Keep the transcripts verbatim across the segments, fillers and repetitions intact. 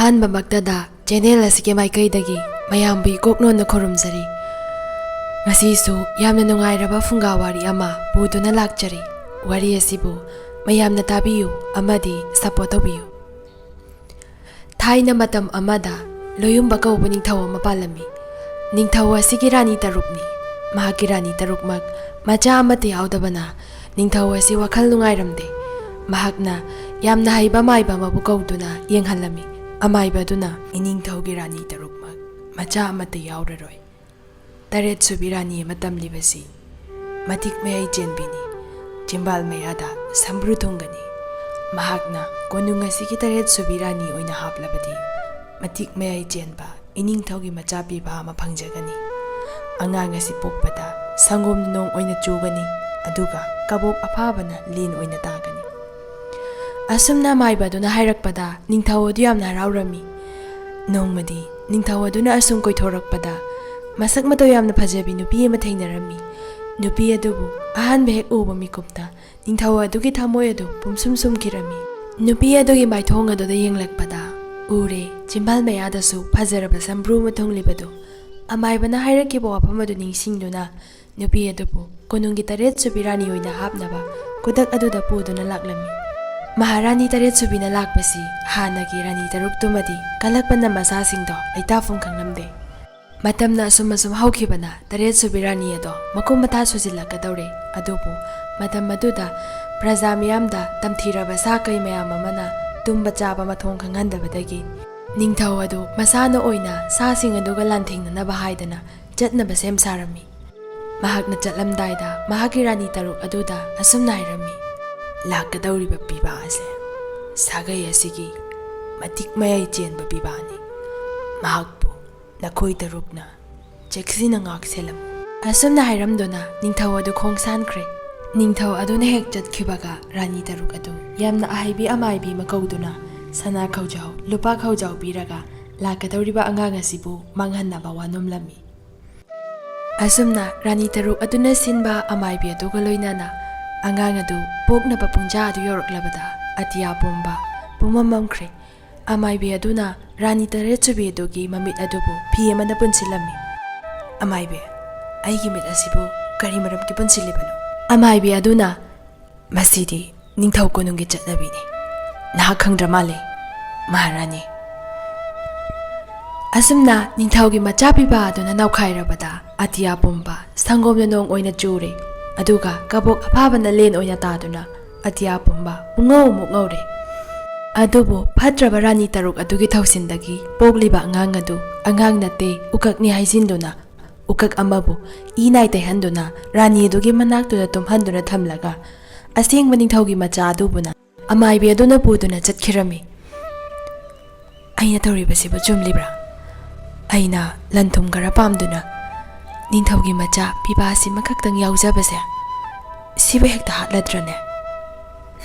ꯑꯍꯥꯟꯕꯃꯛꯇꯗ channel ꯑꯁꯤꯒꯤ ꯃꯥꯏꯀꯩꯗꯒꯤ ꯃꯌꯥꯝꯕꯨ ꯏꯀꯣꯛꯅꯣꯟꯅ ꯈꯨꯔꯨꯝꯖꯔꯤ꯫ ꯉꯁꯤꯁꯨ ꯌꯥꯝꯅ ꯅꯨꯡꯉꯥꯏꯔꯕ ꯐꯨꯡꯒꯥ ꯋꯥꯔꯤ ꯑꯃ ꯄꯨꯗꯨꯅ ꯂꯥꯛꯆꯔꯤ꯫ ꯋꯥꯔꯤ ꯑꯁꯤꯕꯨ ꯃꯌꯥꯝꯅ ꯇꯥꯕꯤꯌꯨ ꯑꯃꯗꯤ ꯁꯄꯣꯔꯠ ꯇꯧꯕꯤꯌꯨ꯫ ꯊꯥꯏꯅ ꯃꯇꯝ ꯑꯃꯗ ꯂꯣꯌꯨꯝꯕ ꯀꯧꯕ ꯅꯤꯡꯊꯧ ꯑꯃ ꯄꯥꯜꯂꯝꯃꯤ꯫ ꯅꯤꯡꯊꯧ ꯑꯁꯤꯒꯤ ꯔꯥꯅꯤ ꯇꯔꯨꯛꯅꯤ꯫ ꯃꯍꯥꯛꯀꯤ ꯔꯥꯅꯤ ꯇꯔꯨꯛꯃꯛ ꯃꯆꯥ ꯑꯃꯠꯇ ꯌꯥꯎꯗꯕꯅ ꯅꯤꯡꯊꯧ ꯑꯁꯤ ꯋꯥꯈꯜ ꯅꯨꯡꯉꯥꯏꯔꯝꯗꯦ꯫ ꯃꯍꯥꯛꯅ ꯌꯥꯝꯅ ꯍꯩꯕ ꯑꯃꯥꯏꯕ ꯑꯃꯕꯨ ꯀꯧꯗꯨꯅ ꯌꯦꯡꯍꯜꯂꯝꯃꯤ꯫ ꯑꯃꯥꯏꯕ ꯑꯗꯨꯅ, "ꯏꯅꯤꯡꯊꯧꯒꯤ ꯔꯥꯅꯤ ꯇꯔꯨꯛꯃꯛ ꯃꯆꯥ ꯑꯃꯠꯇ ꯌꯥꯎꯔꯔꯣꯏ꯫ ꯇꯔꯦꯠ ꯁꯨꯕꯤ ꯔꯥꯅꯤ ꯑꯃ ꯇꯝꯂꯤꯕꯁꯤ ꯃꯇꯤꯛ ꯃꯌꯥꯏ ꯆꯦꯟꯕꯤꯅꯤ꯫ ꯆꯤꯝꯕꯥꯜ ꯃꯌꯥꯗ ꯁꯝꯕ꯭ꯔꯨ ꯊꯨꯡꯒꯅꯤ꯫ ꯃꯍꯥꯛꯅ ꯀꯣꯅꯨꯡ ꯑꯁꯤꯒꯤ ꯇꯔꯦꯠ ꯁꯨꯕꯤ ꯔꯥꯅꯤ ꯑꯣꯏꯅ ꯍꯥꯞꯂꯕꯗꯤ ꯃꯇꯤꯛ ꯃꯌꯥꯏ ꯆꯦꯟꯕ ꯏꯅꯤꯡꯊꯧꯒꯤ ꯃꯆꯥ ꯄꯤꯕ ꯑꯃ ꯐꯪꯖꯒꯅꯤ꯫ ꯑꯉꯥꯡ ꯑꯁꯤ ꯄꯣꯛꯄꯗ ꯁꯪꯒꯣꯝ ꯅꯣꯡ ꯑꯣꯏꯅ ꯆꯨꯒꯅꯤ, ꯑꯗꯨꯒ ꯀꯕꯣꯛ ꯑꯐꯥꯕꯅ ꯂꯦꯟ ꯑꯣꯏꯅ ꯇꯥꯒꯅꯤ꯫" ꯑꯁꯨꯝꯅ ꯑꯃꯥꯏꯕ ꯑꯗꯨꯅ ꯍꯥꯏꯔꯛꯄꯗ ꯅꯤꯡꯊꯧ ꯑꯗꯨ ꯌꯥꯝꯅ ꯍꯔꯥꯎꯔꯝꯃꯤ꯫ ꯅꯣꯡꯃꯗꯤ ꯅꯤꯡꯊꯧ ꯑꯗꯨꯅ ꯑꯁꯨꯝ ꯀꯣꯏꯊꯣꯔꯛꯄꯗ ꯃꯁꯛ ꯃꯇꯧ ꯌꯥꯝꯅ ꯐꯖꯕꯤ ꯅꯨꯄꯤ ꯑꯃ ꯊꯦꯡꯅꯔꯝꯃꯤ꯫ ꯅꯨꯄꯤ ꯑꯗꯨꯕꯨ ꯑꯍꯥꯟꯕ ꯍꯦꯛ ꯎꯕ ꯃꯤꯀꯨꯞꯇ ꯅꯤꯡꯊꯧ ꯑꯗꯨꯒꯤ ꯊꯃꯣꯏ ꯑꯗꯨ ꯄꯨꯝꯁꯨꯝ ꯁꯨꯝꯈꯤꯔꯝꯃꯤ꯫ ꯅꯨꯄꯤ ꯑꯗꯨꯒꯤ ꯃꯥꯏꯊꯣꯡ ꯑꯗꯨꯗ ꯌꯦꯡꯂꯛꯄꯗ ꯎꯔꯦ, ꯆꯤꯝꯕꯥꯜ ꯃꯌꯥꯗꯁꯨ ꯐꯖꯔꯕ ꯁꯝꯕ꯭ꯔꯨ ꯑꯃ ꯊꯨꯡꯂꯤꯕꯗꯨ꯫ ꯑꯃꯥꯏꯕꯅ ꯍꯥꯏꯔꯛꯈꯤꯕ ꯋꯥꯐꯝ ꯑꯗꯨ ꯅꯤꯡꯁꯤꯡꯗꯨꯅ ꯅꯨꯄꯤ ꯑꯗꯨꯕꯨ ꯀꯣꯅꯨꯡꯒꯤ ꯇꯔꯦꯠ ꯁꯨꯕꯤ ꯔꯥꯅꯤ ꯑꯣꯏꯅ ꯍꯥꯞꯅꯕ ꯈꯨꯗꯛ ꯑꯗꯨꯗ ꯄꯨꯗꯨꯅ ꯂꯥꯛꯂꯝꯃꯤ꯫ ꯃꯍꯥꯔꯥꯅꯤ ꯇꯔꯦꯠ ꯁꯨꯕꯤꯅ ꯂꯥꯛꯄꯁꯤ ꯍꯥꯟꯅꯒꯤ ꯔꯥꯅꯤ ꯇꯔꯨꯛꯇꯨꯃꯗꯤ ꯀꯜꯂꯛꯄꯅ ꯃꯆꯥꯁꯤꯡꯗꯣ ꯂꯩꯇꯥꯐꯝ ꯈꯪꯂꯝꯗꯦ꯫ ꯃꯇꯝꯅ ꯑꯁꯨꯝ ꯑꯁꯨꯝ ꯍꯧꯈꯤꯕꯅ ꯇꯔꯦꯠ ꯁꯨꯕꯤ ꯔꯥꯅꯤ ꯑꯗꯣ ꯃꯀꯨꯝ ꯃꯇꯥ ꯁꯨꯖꯤꯜꯂꯛꯀꯗꯧꯔꯦ꯫ ꯑꯗꯨꯕꯨ ꯃꯇꯝ ꯑꯗꯨꯗ ꯄ꯭ꯔꯖꯥ ꯃꯤꯌꯥꯝꯗ ꯇꯝꯊꯤꯔꯕ ꯁꯥ ꯀꯩ ꯃꯌꯥꯝ ꯑꯃꯅ ꯇꯨꯝꯕ ꯆꯥꯕ ꯃꯊꯣꯡ ꯈꯪꯍꯟꯗꯕꯗꯒꯤ ꯅꯤꯡꯊꯧ ꯑꯗꯨ ꯃꯁꯥꯅ ꯑꯣꯏꯅ ꯁꯥꯁꯤꯡ ꯑꯗꯨꯒ ꯂꯥꯟꯊꯦꯡꯅꯅꯕ ꯍꯥꯏꯗꯅ ꯆꯠꯅꯕ ꯁꯦꯝ ꯁꯥꯔꯝꯃꯤ꯫ ꯃꯍꯥꯛꯅ ꯆꯠꯂꯝꯗꯥꯏꯗ ꯃꯍꯥꯛꯀꯤ ꯔꯥꯅꯤ ꯇꯔꯨꯛ ꯑꯗꯨꯗ ꯑꯁꯨꯝꯅ ꯍꯥꯏꯔꯝꯃꯤ, "ꯂꯥꯛꯀꯗꯧꯔꯤꯕ ꯄꯤꯕꯥ ꯑꯁꯦ ꯁꯥꯒꯩ ꯑꯁꯤꯒꯤ ꯃꯇꯤꯛ ꯃꯌꯥꯏ ꯆꯦꯟꯕ ꯄꯤꯕꯥꯅꯤ꯫ ꯃꯍꯥꯛꯄꯨ ꯅꯈꯣꯏ ꯇꯔꯨꯛꯅ ꯆꯦꯛꯁꯤꯟꯅ ꯉꯥꯛ ꯁꯦꯜꯂꯝꯃꯨ꯫" ꯑꯁꯨꯝꯅ ꯍꯥꯏꯔꯝꯗꯨꯅ ꯅꯤꯡꯊꯧ ꯑꯗꯨ ꯈꯣꯡ ꯁꯥꯟꯈ꯭ꯔꯦ꯫ ꯅꯤꯡꯊꯧ ꯑꯗꯨꯅ ꯍꯦꯛ ꯆꯠꯈꯤꯕꯒ ꯔꯥꯅꯤ ꯇꯔꯨꯛ ꯑꯗꯨ ꯌꯥꯝꯅ ꯑꯍꯩꯕꯤ ꯑꯃꯥꯏꯕꯤ ꯑꯃ ꯀꯧꯗꯨꯅ ꯁꯅꯥ ꯈꯧꯖꯥꯎ, ꯂꯨꯄꯥ ꯈꯧꯖꯥꯎ ꯄꯤꯔꯒ ꯂꯥꯛꯀꯗꯧꯔꯤꯕ ꯑꯉꯥꯡ ꯑꯁꯤꯕꯨ ꯃꯥꯡꯍꯟꯅꯕ ꯋꯥꯅꯣꯝꯂꯝꯃꯤ꯫ ꯑꯁꯨꯝꯅ ꯔꯥꯅꯤ ꯇꯔꯨꯛ ꯑꯗꯨꯅ ꯁꯤꯟꯕ ꯑꯃꯥꯏꯕꯤ ꯑꯗꯨꯒ ꯂꯣꯏꯅꯅ ꯑꯉꯥꯡ ꯑꯗꯨ ꯄꯣꯛꯅꯕ ꯄꯨꯡꯖꯥ ꯑꯗꯨ ꯌꯧꯔꯛꯂꯕꯗ ꯑꯇꯤꯌꯥ ꯄꯨꯝꯕ ꯄꯨꯝꯃꯝ ꯃꯝꯈ꯭ꯔꯦ꯫ ꯑꯃꯥꯏꯕꯤ ꯑꯗꯨꯅ ꯔꯥꯅꯤ ꯇꯔꯦꯠ ꯁꯨꯕꯤ ꯑꯗꯨꯒꯤ ꯃꯃꯤꯠ ꯑꯗꯨꯕꯨ ꯐꯤ ꯑꯃꯅ ꯄꯨꯟꯁꯤꯜꯂꯝꯃꯤ꯫ "ꯑꯃꯥꯏꯕꯤ, ꯑꯩꯒꯤ ꯃꯤꯠ ꯑꯁꯤꯕꯨ ꯀꯔꯤ ꯃꯔꯝꯒꯤ ꯄꯨꯟꯁꯤꯜꯂꯤꯕꯅꯣ?" ꯑꯃꯥꯏꯕꯤ ꯑꯗꯨꯅ, "ꯃꯁꯤꯗꯤ ꯅꯤꯡꯊꯧ ꯀꯣꯅꯨꯡꯒꯤ ꯆꯠꯅꯕꯤꯅꯤ꯫ ꯅꯍꯥꯛ ꯈꯪꯗ꯭ꯔ ꯃꯥꯜꯂꯦ, ꯃꯍꯥꯔꯥꯅꯤ?" ꯑꯁꯨꯝꯅ ꯅꯤꯡꯊꯧꯒꯤ ꯃꯆꯥ ꯄꯤꯕ ꯑꯗꯨꯅ ꯅꯧꯈꯥꯏꯔꯕꯗ ꯑꯇꯤꯌꯥ ꯄꯨꯝꯕ ꯁꯪꯒꯣꯝꯅ ꯅꯣꯡ ꯑꯣꯏꯅ ꯆꯨꯔꯦ, ꯑꯗꯨꯒ ꯀꯕꯣꯛ ꯑꯐꯥꯕꯅ ꯂꯦꯟ ꯑꯣꯏꯅ ꯇꯥꯗꯨꯅ ꯑꯇꯤꯌꯥ ꯄꯨꯝꯕ ꯄꯨꯡꯉꯧ ꯑꯃꯨꯛ ꯉꯧꯔꯦ꯫ ꯑꯗꯨꯕꯨ ꯐꯠꯇ꯭ꯔꯕ ꯔꯥꯅꯤ ꯇꯔꯨꯛ ꯑꯗꯨꯒꯤ ꯊꯧꯁꯤꯟꯗꯒꯤ ꯄꯣꯛꯂꯤꯕ ꯑꯉꯥꯡ ꯑꯗꯨ ꯑꯉꯥꯡ ꯅꯠꯇꯦ, ꯎꯀꯛꯅꯤ ꯍꯥꯏꯖꯤꯟꯗꯨꯅ, ꯎꯀꯛ ꯑꯃꯕꯨ ꯏ ꯅꯥꯏ ꯇꯩꯍꯟꯗꯨꯅ ꯔꯥꯅꯤ ꯑꯗꯨꯒꯤ ꯃꯅꯥꯛꯇꯨꯗ ꯇꯨꯝꯍꯟꯗꯨꯅ ꯊꯝꯂꯒ, ꯑꯁꯦꯡꯕ ꯅꯤꯡꯊꯧꯒꯤ ꯃꯆꯥ ꯑꯗꯨꯕꯨꯅ ꯑꯃꯥꯏꯕꯤ ꯑꯗꯨꯅ ꯄꯨꯗꯨꯅ ꯆꯠꯈꯤꯔꯝꯃꯤ꯫ "ꯑꯩꯅ ꯇꯧꯔꯤꯕꯁꯤꯕꯨ ꯆꯨꯝꯂꯤꯕ꯭ꯔꯥ? ꯑꯩꯅ ꯂꯟ ꯊꯨꯝ ꯈꯔ ꯄꯥꯝꯗꯨꯅ ꯅꯤꯡꯊꯧꯒꯤ ꯃꯆꯥ ꯄꯤꯕꯥ ꯑꯁꯤꯃꯈꯛꯇꯪ ꯌꯥꯎꯖꯕꯁꯦ, ꯁꯤꯕꯨ ꯍꯦꯛꯇ ꯍꯥꯠꯂꯗ꯭ꯔꯅꯦ?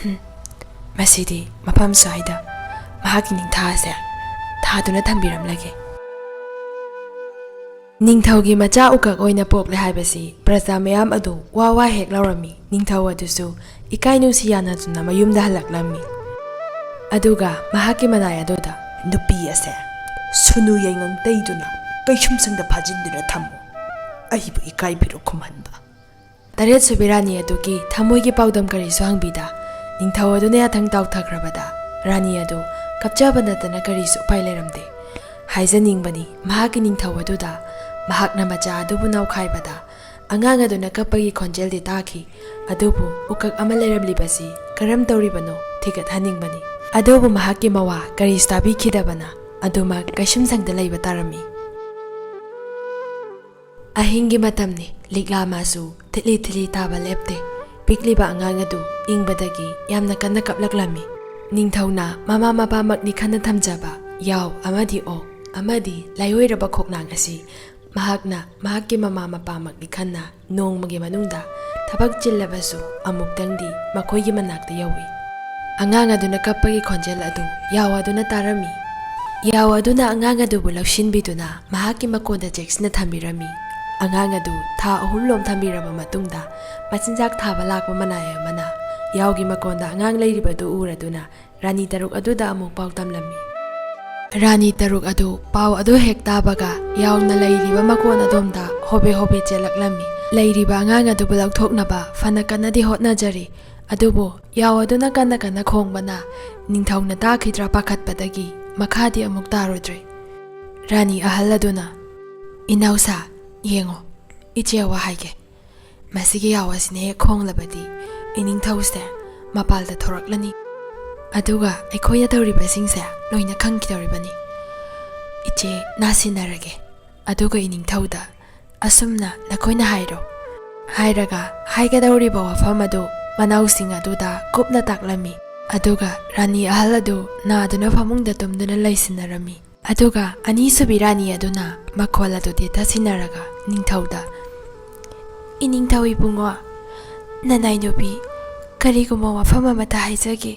ꯍꯨꯝ, ꯃꯁꯤꯗꯤ ꯃꯐꯝ ꯁ꯭ꯋꯥꯏꯗ ꯃꯍꯥꯛꯀꯤ ꯅꯤꯡꯊꯥꯁꯦ ꯊꯥꯗꯨꯅ ꯊꯝꯕꯤꯔꯝꯂꯒꯦ꯫" ꯅꯤꯡꯊꯧꯒꯤ ꯃꯆꯥ ꯎꯀꯛ ꯑꯣꯏꯅ ꯄꯣꯛꯂꯦ ꯍꯥꯏꯕꯁꯤ ꯄ꯭ꯔꯖꯥ ꯃꯌꯥꯝ ꯑꯗꯨ ꯋꯥ ꯋꯥ ꯍꯦꯛ ꯂꯥꯎꯔꯝꯃꯤ꯫ ꯅꯤꯡꯊꯧ ꯑꯗꯨꯁꯨ ꯏꯀꯥꯏ ꯅꯨꯡꯁꯤ ꯌꯥꯅꯗꯨꯅ ꯃꯌꯨꯝꯗ ꯍꯜꯂꯛꯂꯝꯃꯤ꯫ ꯑꯗꯨꯒ ꯃꯍꯥꯛꯀꯤ ꯃꯅꯥꯏ ꯑꯗꯨꯗ, "ꯅꯨꯄꯤ ꯑꯁꯦ ꯁꯨꯅꯨ ꯌꯥꯏꯉꯪ ꯇꯩꯗꯨꯅ ꯀꯩꯁꯨꯝꯁꯪꯗ ꯐꯥꯖꯤꯟꯗꯨꯅ ꯊꯝꯃꯨ, ꯑꯩꯕꯨ ꯏꯀꯥꯏꯕꯤꯔꯣ" ꯈꯨꯝꯍꯟꯕ꯫ ꯇꯔꯦꯠ ꯁꯨꯕꯤ ꯔꯥꯅꯤ ꯑꯗꯨꯒꯤ ꯊꯃꯣꯏꯒꯤ ꯄꯥꯎꯗꯝ ꯀꯔꯤꯁꯨ ꯍꯪꯕꯤꯗ, ꯅꯤꯡꯊꯧ ꯑꯗꯨꯅ ꯌꯥꯊꯪ ꯇꯥꯎꯊꯈ꯭ꯔꯕꯗ, ꯔꯥꯅꯤ ꯑꯗꯨ ꯀꯞꯆꯕ ꯅꯠꯇꯅ ꯀꯔꯤꯁꯨ ꯎꯄꯥꯏ ꯂꯩꯔꯝꯗꯦ꯫ ꯍꯥꯏꯖꯅꯤꯡꯕꯅꯤ, ꯃꯍꯥꯛꯀꯤ ꯅꯤꯡꯊꯧ ꯑꯗꯨꯗ ꯃꯍꯥꯛꯅ ꯃꯆꯥ ꯑꯗꯨꯕꯨ ꯅꯧꯈꯥꯏꯕꯗ, ꯑꯉꯥꯡ ꯑꯗꯨꯅ ꯀꯞꯄꯒꯤ ꯈꯣꯟꯖꯦꯜꯗꯤ ꯇꯥꯈꯤ, ꯑꯗꯨꯕꯨ ꯎꯀꯛ ꯑꯃ ꯂꯩꯔꯝꯂꯤꯕꯁꯤ ꯀꯔꯝ ꯇꯧꯔꯤꯕꯅꯣ ꯊꯤꯒꯠꯍꯟꯅꯤꯡꯕꯅꯤ꯫ ꯑꯗꯨꯕꯨ ꯃꯍꯥꯛꯀꯤ ꯃꯋꯥ ꯀꯔꯤꯁꯨ ꯇꯥꯕꯤꯈꯤꯗꯕꯅ ꯑꯗꯨꯃꯛ ꯀꯩꯁꯨꯝꯁꯪꯗ ꯂꯩꯕ ꯇꯥꯔꯝꯃꯤ꯫ ꯑꯍꯤꯡꯒꯤ ꯃꯇꯝꯅꯤ꯫ ꯂꯤꯛꯂꯥ ꯃꯥꯁꯨ ꯊꯤꯠꯂꯤ ꯊꯤꯠꯂꯤ ꯇꯥꯕ ꯂꯦꯞꯇꯦ꯫ ꯄꯤꯛꯂꯤꯕ ꯑꯉꯥꯡ ꯑꯗꯨ ꯏꯪꯕꯗꯒꯤ ꯌꯥꯝꯅ ꯀꯟꯅ ꯀꯞꯂꯛꯂꯝꯃꯤ꯫ ꯅꯤꯡꯊꯧꯅ ꯃꯃꯥ ꯃꯄꯥꯃꯛꯅꯤ ꯈꯟꯅ ꯊꯝꯖꯕ ꯌꯥꯎ ꯑꯃꯗꯤ ꯑꯣꯛ ꯑꯃꯗꯤ ꯂꯥꯏꯑꯣꯏꯔꯕ ꯈꯣꯛꯅꯥꯡ ꯑꯁꯤ ꯃꯍꯥꯛꯅ ꯃꯍꯥꯛꯀꯤ ꯃꯃꯥ ꯃꯄꯥꯃꯛꯅꯤ ꯈꯟꯅ ꯅꯣꯡꯃꯒꯤ ꯃꯅꯨꯡꯗ ꯊꯕꯛ ꯆꯤꯜꯂꯕꯁꯨ ꯑꯃꯨꯛꯇꯪꯗꯤ ꯃꯈꯣꯏꯒꯤ ꯃꯅꯥꯛꯇ ꯌꯧꯏ꯫ ꯑꯉꯥꯡ ꯑꯗꯨꯅ ꯀꯞꯄꯒꯤ ꯈꯣꯟꯖꯦꯜ ꯑꯗꯨ ꯌꯥꯎ ꯑꯗꯨꯅ ꯇꯥꯔꯝꯃꯤ꯫ ꯌꯥꯎ ꯑꯗꯨꯅ ꯑꯉꯥꯡ ꯑꯗꯨꯕꯨ ꯂꯧꯁꯤꯟꯕꯤꯗꯨꯅ ꯃꯍꯥꯛꯀꯤ ꯃꯀꯣꯟꯗ ꯆꯦꯛꯁꯤꯟꯅ ꯊꯝꯕꯤꯔꯝꯃꯤ꯫ ꯑꯉꯥꯡ ꯑꯗꯨ ꯊꯥ ꯑꯍꯨꯝ ꯂꯣꯝ ꯊꯝꯕꯤꯔꯕ ꯃꯇꯨꯡꯗ, ꯃꯆꯤꯟꯖꯥꯛ ꯊꯥꯕ ꯂꯥꯛꯄ ꯃꯅꯥꯏ ꯑꯃꯅ ꯌꯥꯎꯒꯤ ꯃꯀꯣꯟꯗ ꯑꯉꯥꯡ ꯂꯩꯔꯤꯕꯗꯨ ꯎꯔꯗꯨꯅ ꯔꯥꯅꯤ ꯇꯔꯨꯛ ꯑꯗꯨꯗ ꯑꯃꯨꯛ ꯄꯥꯎ ꯇꯝꯂꯝꯃꯤ꯫ ꯔꯥꯅꯤ ꯇꯔꯨꯛ ꯑꯗꯨ ꯄꯥꯎ ꯑꯗꯨ ꯍꯦꯛ ꯇꯥꯕꯒ ꯌꯥꯎꯅ ꯂꯩꯔꯤꯕ ꯃꯀꯣꯟ ꯑꯗꯣꯝꯗ ꯍꯣꯕꯦ ꯍꯣꯕꯦ ꯆꯦꯜꯂꯛꯂꯝꯃꯤ꯫ ꯂꯩꯔꯤꯕ ꯑꯉꯥꯡ ꯑꯗꯨꯕꯨ ꯂꯧꯊꯣꯛꯅꯕ ꯐꯅ ꯀꯟꯅꯗꯤ ꯍꯣꯠꯅꯖꯔꯤ, ꯑꯗꯨꯕꯨ ꯌꯥꯎ ꯑꯗꯨꯅ ꯀꯟꯅ ꯀꯟꯅ ꯈꯣꯡꯕꯅ ꯅꯤꯡꯊꯧꯅ ꯇꯥꯈꯤꯗ꯭ꯔꯥ ꯄꯥꯈꯠꯄꯗꯒꯤ ꯃꯈꯥꯗꯤ ꯑꯃꯨꯛ ꯇꯥꯔꯨꯗ꯭ꯔꯦ꯫ ꯔꯥꯅꯤ ꯑꯍꯜ ꯑꯗꯨꯅ, "ꯏꯅꯥꯎꯁꯥ, ꯌꯦꯡꯉꯣ, ꯏꯆꯦ ꯋꯥ ꯍꯥꯏꯒꯦ꯫ ꯃꯁꯤꯒꯤ ꯌꯥꯎ ꯑꯁꯤꯅ ꯍꯦꯛ ꯈꯣꯡꯂꯕꯗꯤ ꯏꯅꯤꯡꯊꯧꯁꯦ ꯃꯄꯥꯜꯗ ꯊꯣꯔꯛꯂꯅꯤ꯫ ꯑꯗꯨꯒ ꯑꯩꯈꯣꯏꯅ ꯇꯧꯔꯤꯕꯁꯤꯡꯁꯦ ꯂꯣꯏꯅ ꯈꯪꯈꯤꯗꯧꯔꯤꯕꯅꯤ꯫ ꯏꯆꯦ, ꯅꯥꯁꯤꯟꯅꯔꯒꯦ꯫ ꯑꯗꯨꯒ ꯏꯅꯤꯡꯊꯧꯗ ꯑꯁꯨꯝꯅ ꯅꯈꯣꯏꯅ ꯍꯥꯏꯔꯣ" ꯍꯥꯏꯔꯒ ꯍꯥꯏꯒꯗꯧꯔꯤꯕ ꯋꯥꯐꯝ ꯑꯗꯨ ꯃꯅꯥꯎꯁꯤꯡ ꯑꯗꯨꯗ ꯀꯨꯞꯅ ꯇꯥꯛꯂꯝꯃꯤ꯫ ꯑꯗꯨꯒ ꯔꯥꯅꯤ ꯑꯍꯜ ꯑꯗꯨ ꯅꯥꯗꯨꯅ ꯐꯃꯨꯡꯗ ꯇꯨꯝꯗꯨꯅ ꯂꯩꯁꯤꯟꯅꯔꯝꯃꯤ꯫ ꯑꯗꯨꯒ ꯑꯅꯤꯁꯨꯕꯤ ꯔꯥꯅꯤ ꯑꯗꯨꯅ ꯃꯈꯣꯜ ꯑꯗꯨ ꯇꯦꯊꯁꯤꯟꯅꯔꯒ ꯅꯤꯡꯊꯧꯗ, "ꯏꯅꯤꯡꯊꯧ ꯏꯕꯨꯡꯉꯣ, ꯅꯅꯥꯏ ꯅꯨꯄꯤ ꯀꯔꯤꯒꯨꯝꯕ ꯋꯥꯐꯝ ꯑꯃꯇ ꯍꯥꯏꯖꯒꯦ꯫"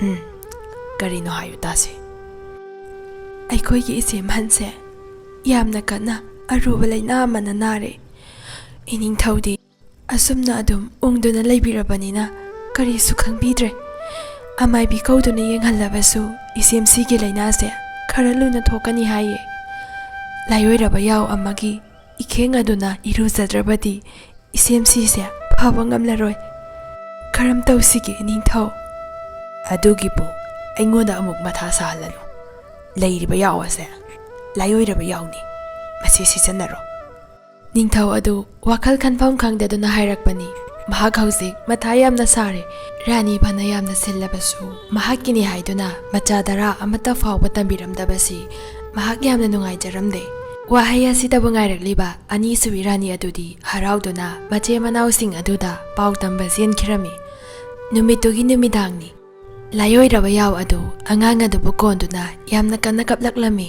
"ꯎꯝ, ꯀꯔꯤꯅꯣ ꯍꯥꯏꯌꯨ ꯇꯥꯁꯤ꯫" "ꯑꯩꯈꯣꯏꯒꯤ ꯏꯆꯦ ꯃꯍꯟꯁꯦ ꯌꯥꯝꯅ ꯀꯟꯅ ꯑꯔꯨꯕ ꯂꯩꯅꯥ ꯑꯃꯅ ꯅꯥꯔꯦ꯫ ꯏꯅꯤꯡꯊꯧꯗꯤ ꯑꯁꯨꯝꯅ ꯑꯗꯨꯝ ꯎꯪꯗꯨꯅ ꯂꯩꯕꯤꯔꯕꯅꯤꯅ ꯀꯔꯤꯁꯨ ꯈꯪꯕꯤꯗ꯭ꯔꯦ꯫ ꯑꯃꯥꯏꯕꯤ ꯀꯧꯗꯨꯅ ꯌꯦꯡꯍꯜꯂꯕꯁꯨ ꯏꯆꯦꯝꯁꯤꯒꯤ ꯂꯩꯅꯥꯁꯦ ꯈꯔ ꯂꯨꯅ ꯊꯣꯛꯀꯅꯤ ꯍꯥꯏꯌꯦ꯫ ꯂꯥꯏꯑꯣꯏꯔꯕ ꯌꯥꯎ ꯑꯃꯒꯤ ꯏꯈꯦꯡ ꯑꯗꯨꯅ ꯏꯔꯨꯖꯗ꯭ꯔꯕꯗꯤ ꯏꯆꯦꯝꯁꯤꯁꯦ ꯐꯕ ꯉꯝꯂꯔꯣꯏ꯫ ꯀꯔꯝ ꯇꯧꯁꯤꯒꯦ ꯏꯅꯤꯡꯊꯧ?" "ꯑꯗꯨꯒꯤꯕꯨ ꯑꯩꯉꯣꯟꯗ ꯑꯃꯨꯛ ꯃꯊꯥ ꯁꯥꯍꯜꯂꯅꯨ꯫ ꯂꯩꯔꯤꯕ ꯌꯥꯎ ꯑꯁꯦ ꯂꯥꯏꯑꯣꯏꯔꯕ ꯌꯥꯎꯅꯤ꯫ ꯃꯁꯤ ꯁꯤꯖꯤꯟꯅꯔꯣ꯫" ꯅꯤꯡꯊꯧ ꯑꯗꯨ ꯋꯥꯈꯜ ꯈꯟꯐꯝ ꯈꯪꯗꯗꯨꯅ ꯍꯥꯏꯔꯛꯄꯅꯤ꯫ ꯃꯍꯥꯛ ꯍꯧꯖꯤꯛ ꯃꯊꯥ ꯌꯥꯝꯅ ꯁꯥꯔꯦ꯫ ꯔꯥꯅꯤ ꯐꯅ ꯌꯥꯝꯅ ꯁꯤꯜꯂꯕꯁꯨ ꯃꯍꯥꯛꯀꯤꯅꯤ ꯍꯥꯏꯗꯨꯅ ꯃꯆꯥ ꯇꯔꯥ ꯑꯃꯠꯇ ꯐꯥꯎꯕ ꯇꯝꯕꯤꯔꯝꯗꯕꯁꯤ ꯃꯍꯥꯛ ꯌꯥꯝꯅ ꯅꯨꯡꯉꯥꯏꯖꯔꯝꯗꯦ꯫ ꯋꯥꯍꯩ ꯑꯁꯤꯗꯕꯨ ꯉꯥꯏꯔꯛꯂꯤꯕ ꯑꯅꯤꯁꯨꯕꯤ ꯔꯥꯅꯤ ꯑꯗꯨꯗꯤ ꯍꯔꯥꯎꯗꯨꯅ ꯃꯆꯦ ꯃꯅꯥꯎꯁꯤꯡ ꯑꯗꯨꯗ ꯄꯥꯎ ꯇꯝꯕ ꯆꯦꯟꯈꯤꯔꯝꯃꯤ꯫ ꯅꯨꯃꯤꯠꯇꯨꯒꯤ ꯅꯨꯃꯤꯗꯥꯡꯅꯤ꯫ ꯂꯥꯏꯑꯣꯏꯔꯕ ꯌꯥꯎ ꯑꯗꯨ ꯑꯉꯥꯡ ꯑꯗꯨꯕꯨ ꯀꯣꯟꯗꯨꯅ ꯌꯥꯝꯅ ꯀꯟꯅ ꯀꯞꯂꯛꯂꯝꯃꯤ꯫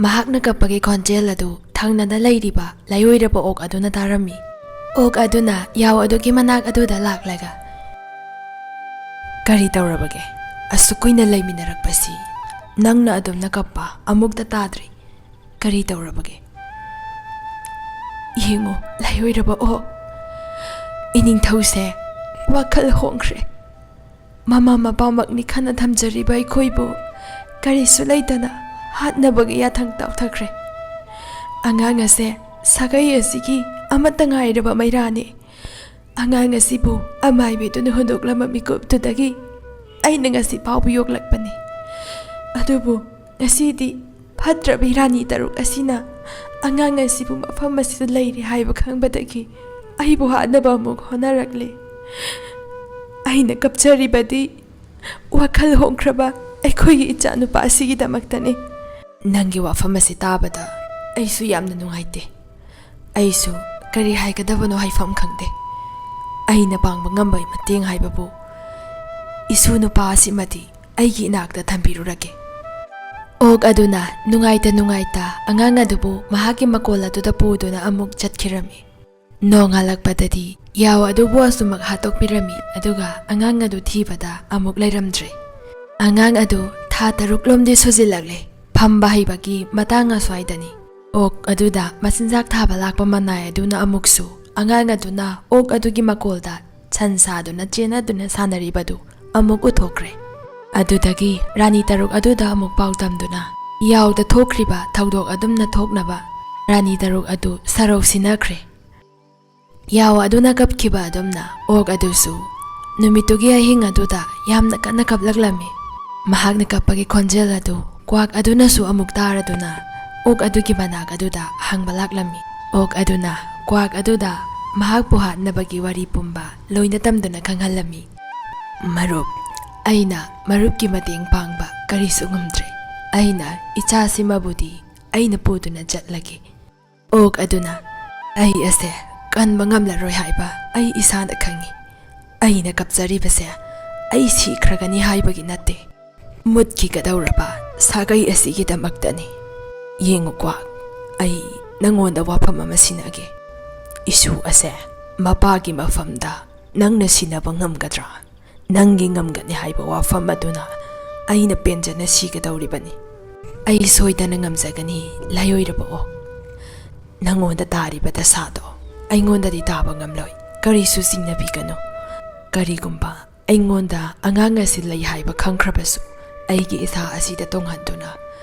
ꯃꯍꯥꯛꯅ ꯀꯞꯄꯒꯤ ꯈꯣꯟꯖꯦꯜ ꯑꯗꯨ ꯊꯪꯅꯅ ꯂꯩꯔꯤꯕ ꯂꯥꯏꯑꯣꯏꯔꯕ ꯑꯣꯛ ꯑꯗꯨꯅ ꯇꯥꯔꯝꯃꯤ꯫ ꯑꯣꯛ ꯑꯗꯨꯅ ꯌꯥꯎ ꯑꯗꯨꯒꯤ ꯃꯅꯥꯛ ꯑꯗꯨꯗ ꯂꯥꯛꯂꯒ, "ꯀꯔꯤ ꯇꯧꯔꯕꯒꯦ? ꯑꯁꯨꯛ ꯀꯨꯏꯅ ꯂꯩꯃꯤꯟꯅꯔꯛꯄꯁꯤ ꯅꯪꯅ ꯑꯗꯨꯝꯅ ꯀꯞꯄ ꯑꯃꯨꯛꯇ ꯇꯥꯗ꯭ꯔꯤ꯫ ꯀꯔꯤ ꯇꯧꯔꯕꯒꯦ? ꯌꯦꯡꯉꯣ, ꯂꯥꯏꯑꯣꯏꯔꯕ ꯑꯣꯛ, ꯏꯅꯤꯡꯊꯧꯁꯦ ꯋꯥꯈꯜ ꯍꯣꯡꯈ꯭ꯔꯦ꯫ ꯃꯃꯥ ꯃꯄꯥꯃꯛꯅꯤ ꯈꯟꯅ ꯊꯝꯖꯔꯤꯕ ꯑꯩꯈꯣꯏꯕꯨ ꯀꯔꯤꯁꯨ ꯂꯩꯇꯅ ꯍꯥꯠꯅꯕꯒꯤ ꯌꯥꯊꯪ ꯇꯧꯊꯈ꯭ꯔꯦ꯫ ꯑꯉꯥꯡ ꯑꯁꯦ ꯁꯥꯒꯩ ꯑꯁꯤꯒꯤ ꯑꯃꯠꯇ ꯉꯥꯏꯔꯕ ꯃꯩꯔꯥꯅꯤ꯫ ꯑꯉꯥꯡ ꯑꯁꯤꯕꯨ ꯑꯃꯥꯏꯕꯤꯗꯨꯅ ꯍꯨꯟꯗꯣꯛꯂꯝꯕ ꯃꯤꯀꯨꯞꯇꯨꯗꯒꯤ ꯑꯩꯅ ꯉꯁꯤ ꯐꯥꯎꯕ ꯌꯣꯛꯂꯛꯄꯅꯤ꯫ ꯑꯗꯨꯕꯨ ꯉꯁꯤꯗꯤ ꯐꯠꯇ꯭ꯔꯕꯤ ꯔꯥꯅꯤ ꯇꯔꯨꯛ ꯑꯁꯤꯅ ꯑꯉꯥꯡ ꯑꯁꯤꯕꯨ ꯃꯐꯝ ꯑꯁꯤꯗ ꯂꯩꯔꯦ ꯍꯥꯏꯕ ꯈꯪꯕꯗꯒꯤ ꯑꯩꯕꯨ ꯍꯥꯠꯅꯕ ꯑꯃꯨꯛ ꯍꯣꯠꯅꯔꯛꯂꯦ꯫ ꯑꯩꯅ ꯀꯞꯆꯔꯤꯕꯗꯤ ꯋꯥꯈꯜ ꯍꯣꯡꯈ꯭ꯔꯕ ꯑꯩꯈꯣꯏꯒꯤ ꯏꯆꯥꯅꯨꯄꯥ ꯑꯁꯤꯒꯤꯗꯃꯛꯇꯅꯤ꯫ ꯅꯪꯒꯤ ꯋꯥꯐꯝ ꯑꯁꯤ ꯇꯥꯕꯗ ꯑꯩꯁꯨ ꯌꯥꯝꯅ ꯅꯨꯡꯉꯥꯏꯇꯦ꯫ ꯑꯩꯁꯨ ꯀꯔꯤ ꯍꯥꯏꯒꯗꯕꯅꯣ ꯍꯥꯏꯐꯝ ꯈꯪꯗꯦ꯫ ꯑꯩꯅ ꯄꯥꯡꯕ ꯉꯝꯕ ꯃꯇꯦꯡ ꯍꯥꯏꯕꯕꯨ ꯏꯁꯨ ꯅꯨꯄꯥ ꯑꯁꯤꯃꯗꯤ ꯑꯩꯒꯤ ꯏꯅꯥꯛꯇ ꯊꯝꯕꯤꯔꯨꯔꯒꯦ꯫ ꯑꯣꯛ ꯑꯗꯨꯅ ꯅꯨꯡꯉꯥꯏꯇ ꯅꯨꯡꯉꯥꯏꯇ ꯑꯉꯥꯡ ꯑꯗꯨꯕꯨ ꯃꯍꯥꯛꯀꯤ ꯃꯀꯣꯜ ꯑꯗꯨꯗ ꯄꯨꯗꯨꯅ ꯑꯃꯨꯛ ꯆꯠꯈꯤꯔꯝꯃꯤ꯫ ꯅꯣꯡꯉꯥꯜꯂꯛꯄꯗꯗꯤ ꯌꯥꯎ ꯑꯗꯨꯕꯨ ꯑꯁꯨꯃꯛ ꯍꯥꯠꯇꯣꯛꯄꯤꯔꯝꯃꯤ, ꯑꯗꯨꯒ ꯑꯉꯥꯡ ꯑꯗꯨ ꯊꯤꯕꯗ ꯑꯃꯨꯛ ꯂꯩꯔꯝꯗ꯭ꯔꯦ꯫ ꯑꯉꯥꯡ ꯑꯗꯨ ꯊꯥ ꯇꯔꯨꯛ ꯂꯣꯝꯗꯤ ꯁꯨꯖꯤꯜꯂꯛꯂꯦ꯫ ꯐꯝꯕ ꯍꯩꯕꯒꯤ ꯃꯇꯥꯡ ꯑꯁ꯭ꯋꯥꯏꯗꯅꯤ꯫ ꯑꯣꯛ ꯑꯗꯨꯗ ꯃꯆꯤꯟꯖꯥꯛ ꯊꯥꯕ ꯂꯥꯛꯄ ꯃꯅꯥꯏ ꯑꯗꯨꯅ ꯑꯃꯨꯛꯁꯨ ꯑꯉꯥꯡ ꯑꯗꯨꯅ ꯑꯣꯛ ꯑꯗꯨꯒꯤ ꯃꯀꯣꯜꯗ ꯁꯟ ꯁꯥꯗꯨꯅ ꯆꯦꯟꯅꯗꯨꯅ ꯁꯥꯟꯅꯔꯤꯕꯗꯨ ꯑꯃꯨꯛ ꯎꯊꯣꯛꯈ꯭ꯔꯦ꯫ ꯑꯗꯨꯗꯒꯤ ꯔꯥꯅꯤ ꯇꯔꯨꯛ ꯑꯗꯨꯗ ꯑꯃꯨꯛ ꯄꯥꯎ ꯇꯝꯗꯨꯅ ꯌꯥꯎꯗ ꯊꯣꯛꯈ꯭ꯔꯤꯕ ꯊꯧꯗꯣꯛ ꯑꯗꯨꯝꯅ ꯊꯣꯛꯅꯕ ꯔꯥꯅꯤ ꯇꯔꯨꯛ ꯑꯗꯨ ꯁꯔꯧ ꯁꯤꯟꯅꯈ꯭ꯔꯦ꯫ ꯌꯥꯎ ꯑꯗꯨꯅ ꯀꯞꯈꯤꯕ ꯑꯗꯨꯝꯅ ꯑꯣꯛ ꯑꯗꯨꯁꯨ ꯅꯨꯃꯤꯠꯇꯨꯒꯤ ꯑꯍꯤꯡ ꯑꯗꯨꯗ ꯌꯥꯝꯅ ꯀꯟꯅ ꯀꯞꯂꯛꯂꯝꯃꯤ꯫ ꯃꯍꯥꯛꯅ ꯀꯞꯄꯒꯤ ꯈꯣꯟꯖꯦꯜ ꯑꯗꯨ ꯀ꯭ꯋꯥꯛ ꯑꯗꯨꯅꯁꯨ ꯑꯃꯨꯛ ꯇꯥꯔꯗꯨꯅ ꯑꯣꯛ ꯑꯗꯨꯒꯤ ꯃꯅꯥꯛ ꯑꯗꯨꯗ ꯍꯪꯕ ꯂꯥꯛꯂꯝꯃꯤ꯫ ꯑꯣꯛ ꯑꯗꯨꯅ ꯀ꯭ꯋꯥꯛ ꯑꯗꯨꯗ ꯃꯍꯥꯛꯄꯨ ꯍꯥꯠꯅꯕꯒꯤ ꯋꯥꯔꯤ ꯄꯨꯝꯕ ꯂꯣꯏꯅ ꯇꯝꯗꯨꯅ ꯈꯪꯍꯜꯂꯝꯃꯤ꯫ "ꯃꯔꯨꯞ, ꯑꯩꯅ ꯃꯔꯨꯞꯀꯤ ꯃꯇꯦꯡ ꯄꯥꯡꯕ ꯀꯔꯤꯁꯨ ꯉꯝꯗ꯭ꯔꯦ꯫ ꯑꯩꯅ ꯏꯆꯥꯁꯤꯃꯕꯨꯗꯤ ꯑꯩꯅ ꯄꯨꯗꯨꯅ ꯆꯠꯂꯒꯦ꯫" ꯑꯣꯛ ꯑꯗꯨꯅ, "ꯑꯩ ꯑꯁꯦ ꯀꯟꯕ ꯉꯝꯂꯔꯣꯏ ꯍꯥꯏꯕ ꯑꯩ ꯏꯁꯥꯅ ꯈꯪꯏ꯫ ꯑꯩꯅ ꯀꯞꯆꯔꯤꯕꯁꯦ ꯑꯩ ꯁꯤꯈ꯭ꯔꯒꯅꯤ ꯍꯥꯏꯕꯒꯤ ꯅꯠꯇꯦ꯫ ꯃꯨꯠꯈꯤꯒꯗꯧꯔꯕ ꯁꯥꯒꯩ ꯑꯁꯤꯒꯤꯗꯃꯛꯇꯅꯤ꯫ ꯌꯦꯡꯉꯨꯀꯣ, ꯑꯩ ꯅꯪꯉꯣꯟꯗ ꯋꯥꯐꯝ ꯑꯃ ꯁꯤꯟꯅꯒꯦ꯫ ꯏꯁꯨ ꯑꯁꯦ ꯃꯄꯥꯒꯤ ꯃꯐꯝꯗ ꯅꯪꯅ ꯁꯤꯟꯅꯕ ꯉꯝꯒꯗ꯭ꯔꯥ? ꯅꯪꯒꯤ ꯉꯝꯒꯅꯤ ꯍꯥꯏꯕ ꯋꯥꯐꯝ ꯑꯗꯨꯅ ꯑꯩꯅ ꯄꯦꯟꯖꯅ ꯁꯤꯒꯗꯧꯔꯤꯕꯅꯤ꯫ ꯑꯩ ꯁꯣꯏꯗꯅ ꯉꯝꯖꯒꯅꯤ, ꯂꯥꯏꯑꯣꯏꯔꯕ ꯑꯣꯛ꯫ ꯅꯪꯉꯣꯟꯗ ꯇꯥꯔꯤꯕ ꯗꯁꯥꯗꯣ ꯑꯩꯉꯣꯟꯗꯗꯤ ꯇꯥꯕ ꯉꯝꯂꯣꯏ꯫ ꯀꯔꯤꯁꯨ ꯆꯤꯡꯅꯕꯤꯒꯅꯨ꯫ ꯀꯔꯤꯒꯨꯝꯕ ꯑꯩꯉꯣꯟꯗ ꯑꯉꯥꯡ ꯑꯁꯤ ꯂꯩ ꯍꯥꯏꯕ ꯈꯪꯈ꯭ꯔꯕꯁꯨ, ꯑꯩꯒꯤ ꯏꯁꯥ ꯑꯁꯤꯗ ꯇꯣꯡꯍꯟꯗꯨꯅ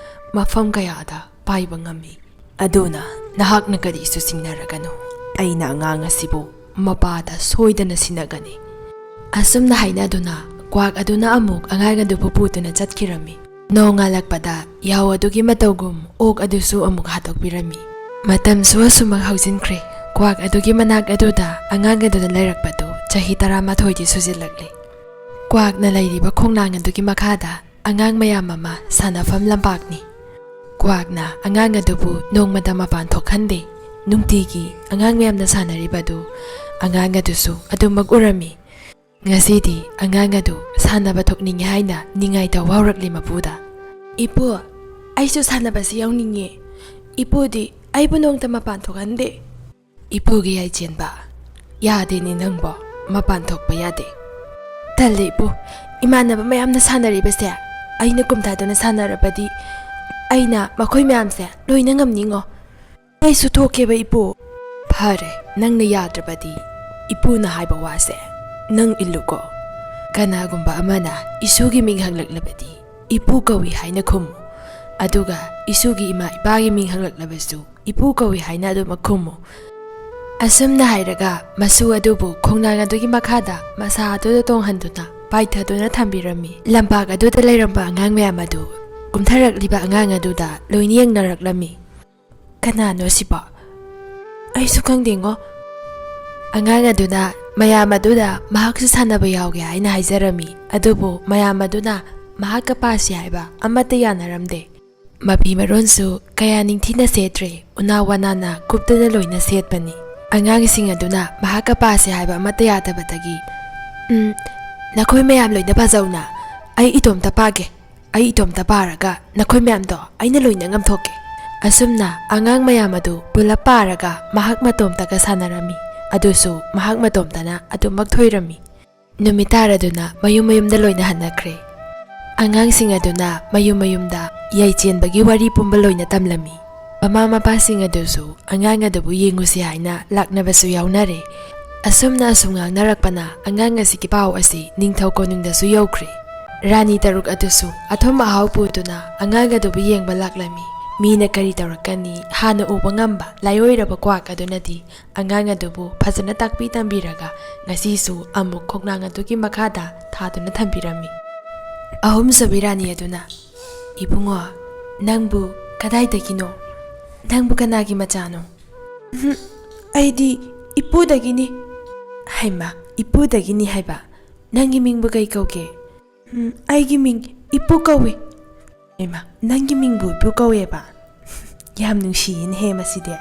ꯃꯐꯝ ꯀꯌꯥꯗ ꯄꯥꯏꯕ ꯉꯝꯃꯤ꯫ ꯑꯗꯨꯅ ꯅꯍꯥꯛꯅ ꯀꯔꯤꯁꯨ ꯆꯤꯡꯅꯔꯒꯅꯨ꯫ ꯑꯩꯅ ꯑꯉꯥꯡ ꯑꯁꯤꯕꯨ ꯃꯄꯥꯗ ꯁꯣꯏꯗꯅ ꯁꯤꯟꯅꯒꯅꯤ꯫ ꯑꯁꯨꯝꯅ ꯍꯥꯏꯅꯗꯨꯅ ꯀ꯭ꯋꯥꯛ ꯑꯗꯨꯅ ꯑꯃꯨꯛ ꯑꯉꯥꯡ ꯑꯗꯨꯕꯨ ꯄꯨꯗꯨꯅ ꯆꯠꯈꯤꯔꯝꯃꯤ꯫ ꯅꯣꯡꯉꯥꯜꯂꯛꯄꯗ ꯌꯥꯍꯧ ꯑꯗꯨꯒꯤ ꯃꯇꯧꯒꯨꯝ ꯑꯣꯛ ꯑꯗꯨꯁꯨ ꯑꯃꯨꯛ ꯍꯥꯠꯇꯣꯛꯄꯤꯔꯝꯃꯤ꯫ ꯃꯇꯝꯁꯨ ꯑꯁꯨꯃꯛ ꯍꯧꯖꯤꯟꯈ꯭ꯔꯦ꯫ ꯀ꯭ꯋꯥꯛ ꯑꯗꯨꯒꯤ ꯃꯅꯥꯛ ꯑꯗꯨꯗ ꯑꯉꯥꯡ ꯑꯗꯨꯅ ꯂꯩꯔꯛꯄꯗꯨ ꯆꯍꯤ ꯇꯔꯥꯃꯥꯊꯣꯏꯗꯤ ꯁꯨꯖꯤꯜꯂꯛꯂꯦ꯫ ꯀ꯭ꯋꯥꯛꯅ ꯂꯩꯔꯤꯕ ꯈꯣꯡꯅꯥꯡ ꯑꯗꯨꯒꯤ ꯃꯈꯥꯗ ꯑꯉꯥꯡ ꯃꯌꯥꯝ ꯑꯃ ꯁꯥꯟꯅꯐꯝ ꯂꯝꯄꯥꯛꯅꯤ꯫ ꯀ꯭ꯋꯥꯛꯅ ꯑꯉꯥꯡ ꯑꯗꯨꯕꯨ ꯅꯣꯡꯃꯇ ꯃꯄꯥꯟ ꯊꯣꯛꯍꯟꯗꯦ꯫ ꯅꯨꯡꯇꯤꯒꯤ ꯑꯉꯥꯡ ꯃꯌꯥꯝꯅ ꯁꯥꯟꯅꯔꯤꯕꯗꯨ ꯑꯉꯥꯡ ꯑꯗꯨꯁꯨ ꯑꯗꯨꯃꯛ ꯎꯔꯝꯃꯤ꯫ ꯉꯁꯤꯗꯤ ꯑꯉꯥꯡ ꯑꯗꯨ ꯁꯥꯟꯅꯕ ꯊꯣꯛꯅꯤꯡꯉꯤ ꯍꯥꯏꯅ ꯅꯤꯡꯉꯥꯏ ꯇꯧꯕ ꯍꯧꯔꯛꯂꯤ ꯃꯄꯨꯗ꯫ "ꯏꯄꯨ, ꯑꯩꯁꯨ ꯁꯥꯟꯅꯕꯁꯤ ꯌꯥꯎꯅꯤꯡꯉꯤ꯫ ꯏꯄꯨꯗꯤ ꯑꯩꯕꯨ ꯅꯣꯡꯃꯇ ꯃꯄꯥꯟ ꯊꯣꯛꯍꯟꯗꯦ꯫" ꯏꯄꯨꯒꯤ ꯌꯥꯏꯆꯦꯟꯕ, "ꯌꯥꯗꯦꯅꯦ ꯅꯪꯕꯣ, ꯃꯄꯥꯟ ꯊꯣꯛꯄ ꯌꯥꯗꯦ꯫" "ꯇꯜꯂꯦ ꯏꯄꯨ, ꯏꯃꯥꯟꯅꯕ ꯃꯌꯥꯝꯅ ꯁꯥꯟꯅꯔꯤꯕꯁꯦ ꯑꯩꯅ ꯀꯨꯝꯊꯗꯨꯅ ꯁꯥꯟꯅꯔꯕꯗꯤ ꯑꯩꯅ ꯃꯈꯣꯏ ꯃꯌꯥꯝꯁꯦ ꯂꯣꯏꯅ ꯉꯝꯅꯤꯡꯉꯣ꯫ ꯑꯩꯁꯨ ꯊꯣꯛꯀꯦꯕ ꯏꯄꯨ꯫" "ꯐꯔꯦ, ꯅꯪꯅ ꯌꯥꯗ꯭ꯔꯕꯗꯤ ꯏꯄꯨꯅ ꯍꯥꯏꯕ ꯋꯥꯁꯦ ꯅꯪ ꯏꯜꯂꯨꯀꯣ꯫ ꯀꯅꯥꯒꯨꯝꯕ ꯑꯃꯅ ꯏꯁꯨꯒꯤ ꯃꯤꯡ ꯍꯪꯂꯛꯂꯕꯗꯤ ꯏꯄꯨ ꯀꯧꯏ ꯍꯥꯏꯅ ꯈꯨꯝꯃꯨ꯫ ꯑꯗꯨꯒ ꯏꯁꯨꯒꯤ ꯏꯃꯥ ꯏꯄꯥꯒꯤ ꯃꯤꯡ ꯍꯪꯂꯛꯂꯕꯁꯨ ꯏꯄꯨ ꯀꯧꯏ ꯍꯥꯏꯅ ꯑꯗꯨꯃꯛ ꯈꯨꯝꯃꯨ꯫" ꯑꯁꯨꯝꯅ ꯍꯥꯏꯔꯒ ꯃꯁꯨ ꯑꯗꯨꯕꯨ ꯈꯣꯡꯅꯥꯡ ꯑꯗꯨꯒꯤ ꯃꯈꯥꯗ ꯃꯁꯥ ꯑꯗꯨꯗ ꯇꯣꯡꯍꯟꯗꯨꯅ ꯄꯥꯏꯊꯗꯨꯅ ꯊꯝꯕꯤꯔꯝꯃꯤ꯫ ꯂꯝꯄꯥꯛ ꯑꯗꯨꯗ ꯂꯩꯔꯝꯕ ꯑꯉꯥꯡ ꯃꯌꯥꯝ ꯑꯗꯨ ꯀꯨꯝꯊꯔꯛꯂꯤꯕ ꯑꯉꯥꯡ ꯑꯗꯨꯗ ꯂꯣꯏꯅ ꯌꯦꯡꯅꯔꯛꯂꯝꯃꯤ꯫ "ꯀꯅꯥꯅꯣ ꯁꯤꯕꯣ? ꯑꯩꯁꯨ ꯈꯪꯗꯦꯉꯣ꯫" ꯑꯉꯥꯡ ꯑꯗꯨꯅ ꯃꯌꯥꯝ ꯑꯗꯨꯗ ꯃꯍꯥꯛꯁꯨ ꯁꯥꯟꯅꯕ ꯌꯥꯎꯒꯦ ꯍꯥꯏꯅ ꯍꯥꯏꯖꯔꯝꯃꯤ꯫ ꯑꯗꯨꯕꯨ ꯃꯌꯥꯝ ꯑꯗꯨꯅ ꯃꯍꯥꯛꯀ ꯄꯥꯁꯤ ꯍꯥꯏꯕ ꯑꯃꯠꯇ ꯌꯥꯅꯔꯝꯗꯦ꯫ ꯃꯐꯤ ꯃꯔꯣꯟꯁꯨ ꯀꯌꯥ ꯅꯤꯡꯊꯤꯅ ꯁꯦꯠꯇ꯭ꯔꯦ, ꯎꯅꯥ ꯋꯥꯅꯥꯅ ꯀꯨꯞꯇꯅ ꯂꯣꯏꯅ ꯁꯦꯠꯄꯅꯤ꯫ ꯑꯉꯥꯡꯁꯤꯡ ꯑꯗꯨꯅ ꯃꯍꯥꯛꯀ ꯄꯥꯁꯤ ꯍꯥꯏꯕ ꯑꯃꯠꯇ ꯌꯥꯗꯕꯗꯒꯤ, "ꯎꯝ, ꯅꯈꯣꯏ ꯃꯌꯥꯝ ꯂꯣꯏꯅ ꯄꯥꯖꯧꯅ, ꯑꯩ ꯏꯇꯣꯝꯇ ꯄꯥꯒꯦ꯫ ꯑꯩ ꯏꯇꯣꯝꯇ ꯄꯥꯔꯒ ꯅꯈꯣꯏ ꯃꯌꯥꯝꯗꯣ ꯑꯩꯅ ꯂꯣꯏꯅ ꯉꯝꯊꯣꯛꯀꯦ꯫" ꯑꯁꯨꯝꯅ ꯑꯉꯥꯡ ꯃꯌꯥꯝ ꯑꯗꯨ ꯄꯨꯂꯞ ꯄꯥꯔꯒ ꯃꯍꯥꯛ ꯃꯇꯣꯝꯇꯒ ꯁꯥꯟꯅꯔꯝꯃꯤ꯫ ꯑꯗꯨꯁꯨ ꯃꯍꯥꯛ ꯃꯇꯣꯝꯇꯅ ꯑꯗꯨꯃꯛ ꯊꯣꯏꯔꯝꯃꯤ꯫ ꯅꯨꯃꯤꯠ ꯇꯥꯔꯗꯨꯅ ꯃꯌꯨꯝ ꯃꯌꯨꯝꯗ ꯂꯣꯏꯅ ꯍꯟꯅꯈ꯭ꯔꯦ꯫ ꯑꯉꯥꯡꯁꯤꯡ ꯑꯗꯨꯅ ꯃꯌꯨꯝ ꯃꯌꯨꯝꯗ ꯌꯥꯏꯆꯦꯟꯕꯒꯤ ꯋꯥꯔꯤ ꯄꯨꯝꯕ ꯂꯣꯏꯅ ꯇꯝꯂꯝꯃꯤ꯫ ꯃꯃꯥ ꯃꯄꯥꯁꯤꯡ ꯑꯗꯨꯁꯨ ꯑꯉꯥꯡ ꯑꯗꯨꯕꯨ ꯌꯦꯡꯉꯨꯁꯤ ꯍꯥꯏꯅ ꯂꯥꯛꯅꯕꯁꯨ ꯌꯥꯎꯅꯔꯦ꯫ ꯑꯁꯨꯝꯅ ꯑꯁꯨꯝ ꯉꯥꯡꯅꯔꯛꯄꯅ ꯑꯉꯥꯡ ꯑꯁꯤꯒꯤ ꯄꯥꯎ ꯑꯁꯤ ꯅꯤꯡꯊꯧ ꯀꯣꯅꯨꯡꯗꯁꯨ ꯌꯧꯈ꯭ꯔꯦ꯫ ꯔꯥꯅꯤ ꯇꯔꯨꯛ ꯑꯗꯨꯁꯨ ꯑꯊꯨꯝ ꯑꯍꯥꯎ ꯄꯨꯗꯨꯅ ꯑꯉꯥꯡ ꯑꯗꯨꯕꯨ ꯌꯦꯡꯕ ꯂꯥꯛꯂꯝꯃꯤ꯫ ꯃꯤꯅ ꯀꯔꯤ ꯇꯧꯔꯛꯀꯅꯤ ꯍꯥꯟꯅ ꯎꯕ ꯉꯝꯕ ꯂꯥꯏꯑꯣꯏꯔꯕ ꯀ꯭ꯋꯥꯛ ꯑꯗꯨꯅꯗꯤ ꯑꯉꯥꯡ ꯑꯗꯨꯕꯨ ꯐꯖꯅ ꯇꯥꯛꯄꯤ ꯇꯝꯕꯤꯔꯒ ꯉꯁꯤꯁꯨ ꯑꯃꯨꯛ ꯈꯣꯡꯅꯥꯡ ꯑꯗꯨꯒꯤ ꯃꯈꯥꯗ ꯊꯥꯗꯨꯅ ꯊꯝꯕꯤꯔꯝꯃꯤ꯫ ꯑꯍꯨꯝꯁꯨꯕꯤ ꯔꯥꯅꯤ ꯑꯗꯨꯅ, "ꯏꯕꯨꯡꯉꯣ, ꯅꯪꯕꯨ ꯀꯗꯥꯏꯗꯒꯤꯅꯣ? ꯅꯪꯕꯨ ꯀꯅꯥꯒꯤ ꯃꯆꯥꯅꯣ?" "ꯎꯝ, ꯑꯩꯗꯤ ꯏꯄꯨꯗꯒꯤꯅꯤ꯫" "ꯍꯩꯃꯥ, ꯏꯄꯨꯗꯒꯤꯅꯤ ꯍꯥꯏꯕ? ꯅꯪꯒꯤ ꯃꯤꯡꯕꯨ ꯀꯩ ꯀꯧꯒꯦ?" "ꯎꯝ, ꯑꯩꯒꯤ ꯃꯤꯡ ꯏꯄꯨ ꯀꯧꯏ꯫" "ꯍꯩꯃꯥ, ꯅꯪꯒꯤ ꯃꯤꯡꯕꯨ ꯏꯄꯨ ꯀꯧꯋꯦꯕ? ꯌꯥꯝ ꯅꯨꯡꯁꯤꯌꯦꯅꯦꯍꯦ ꯃꯁꯤꯗꯤ꯫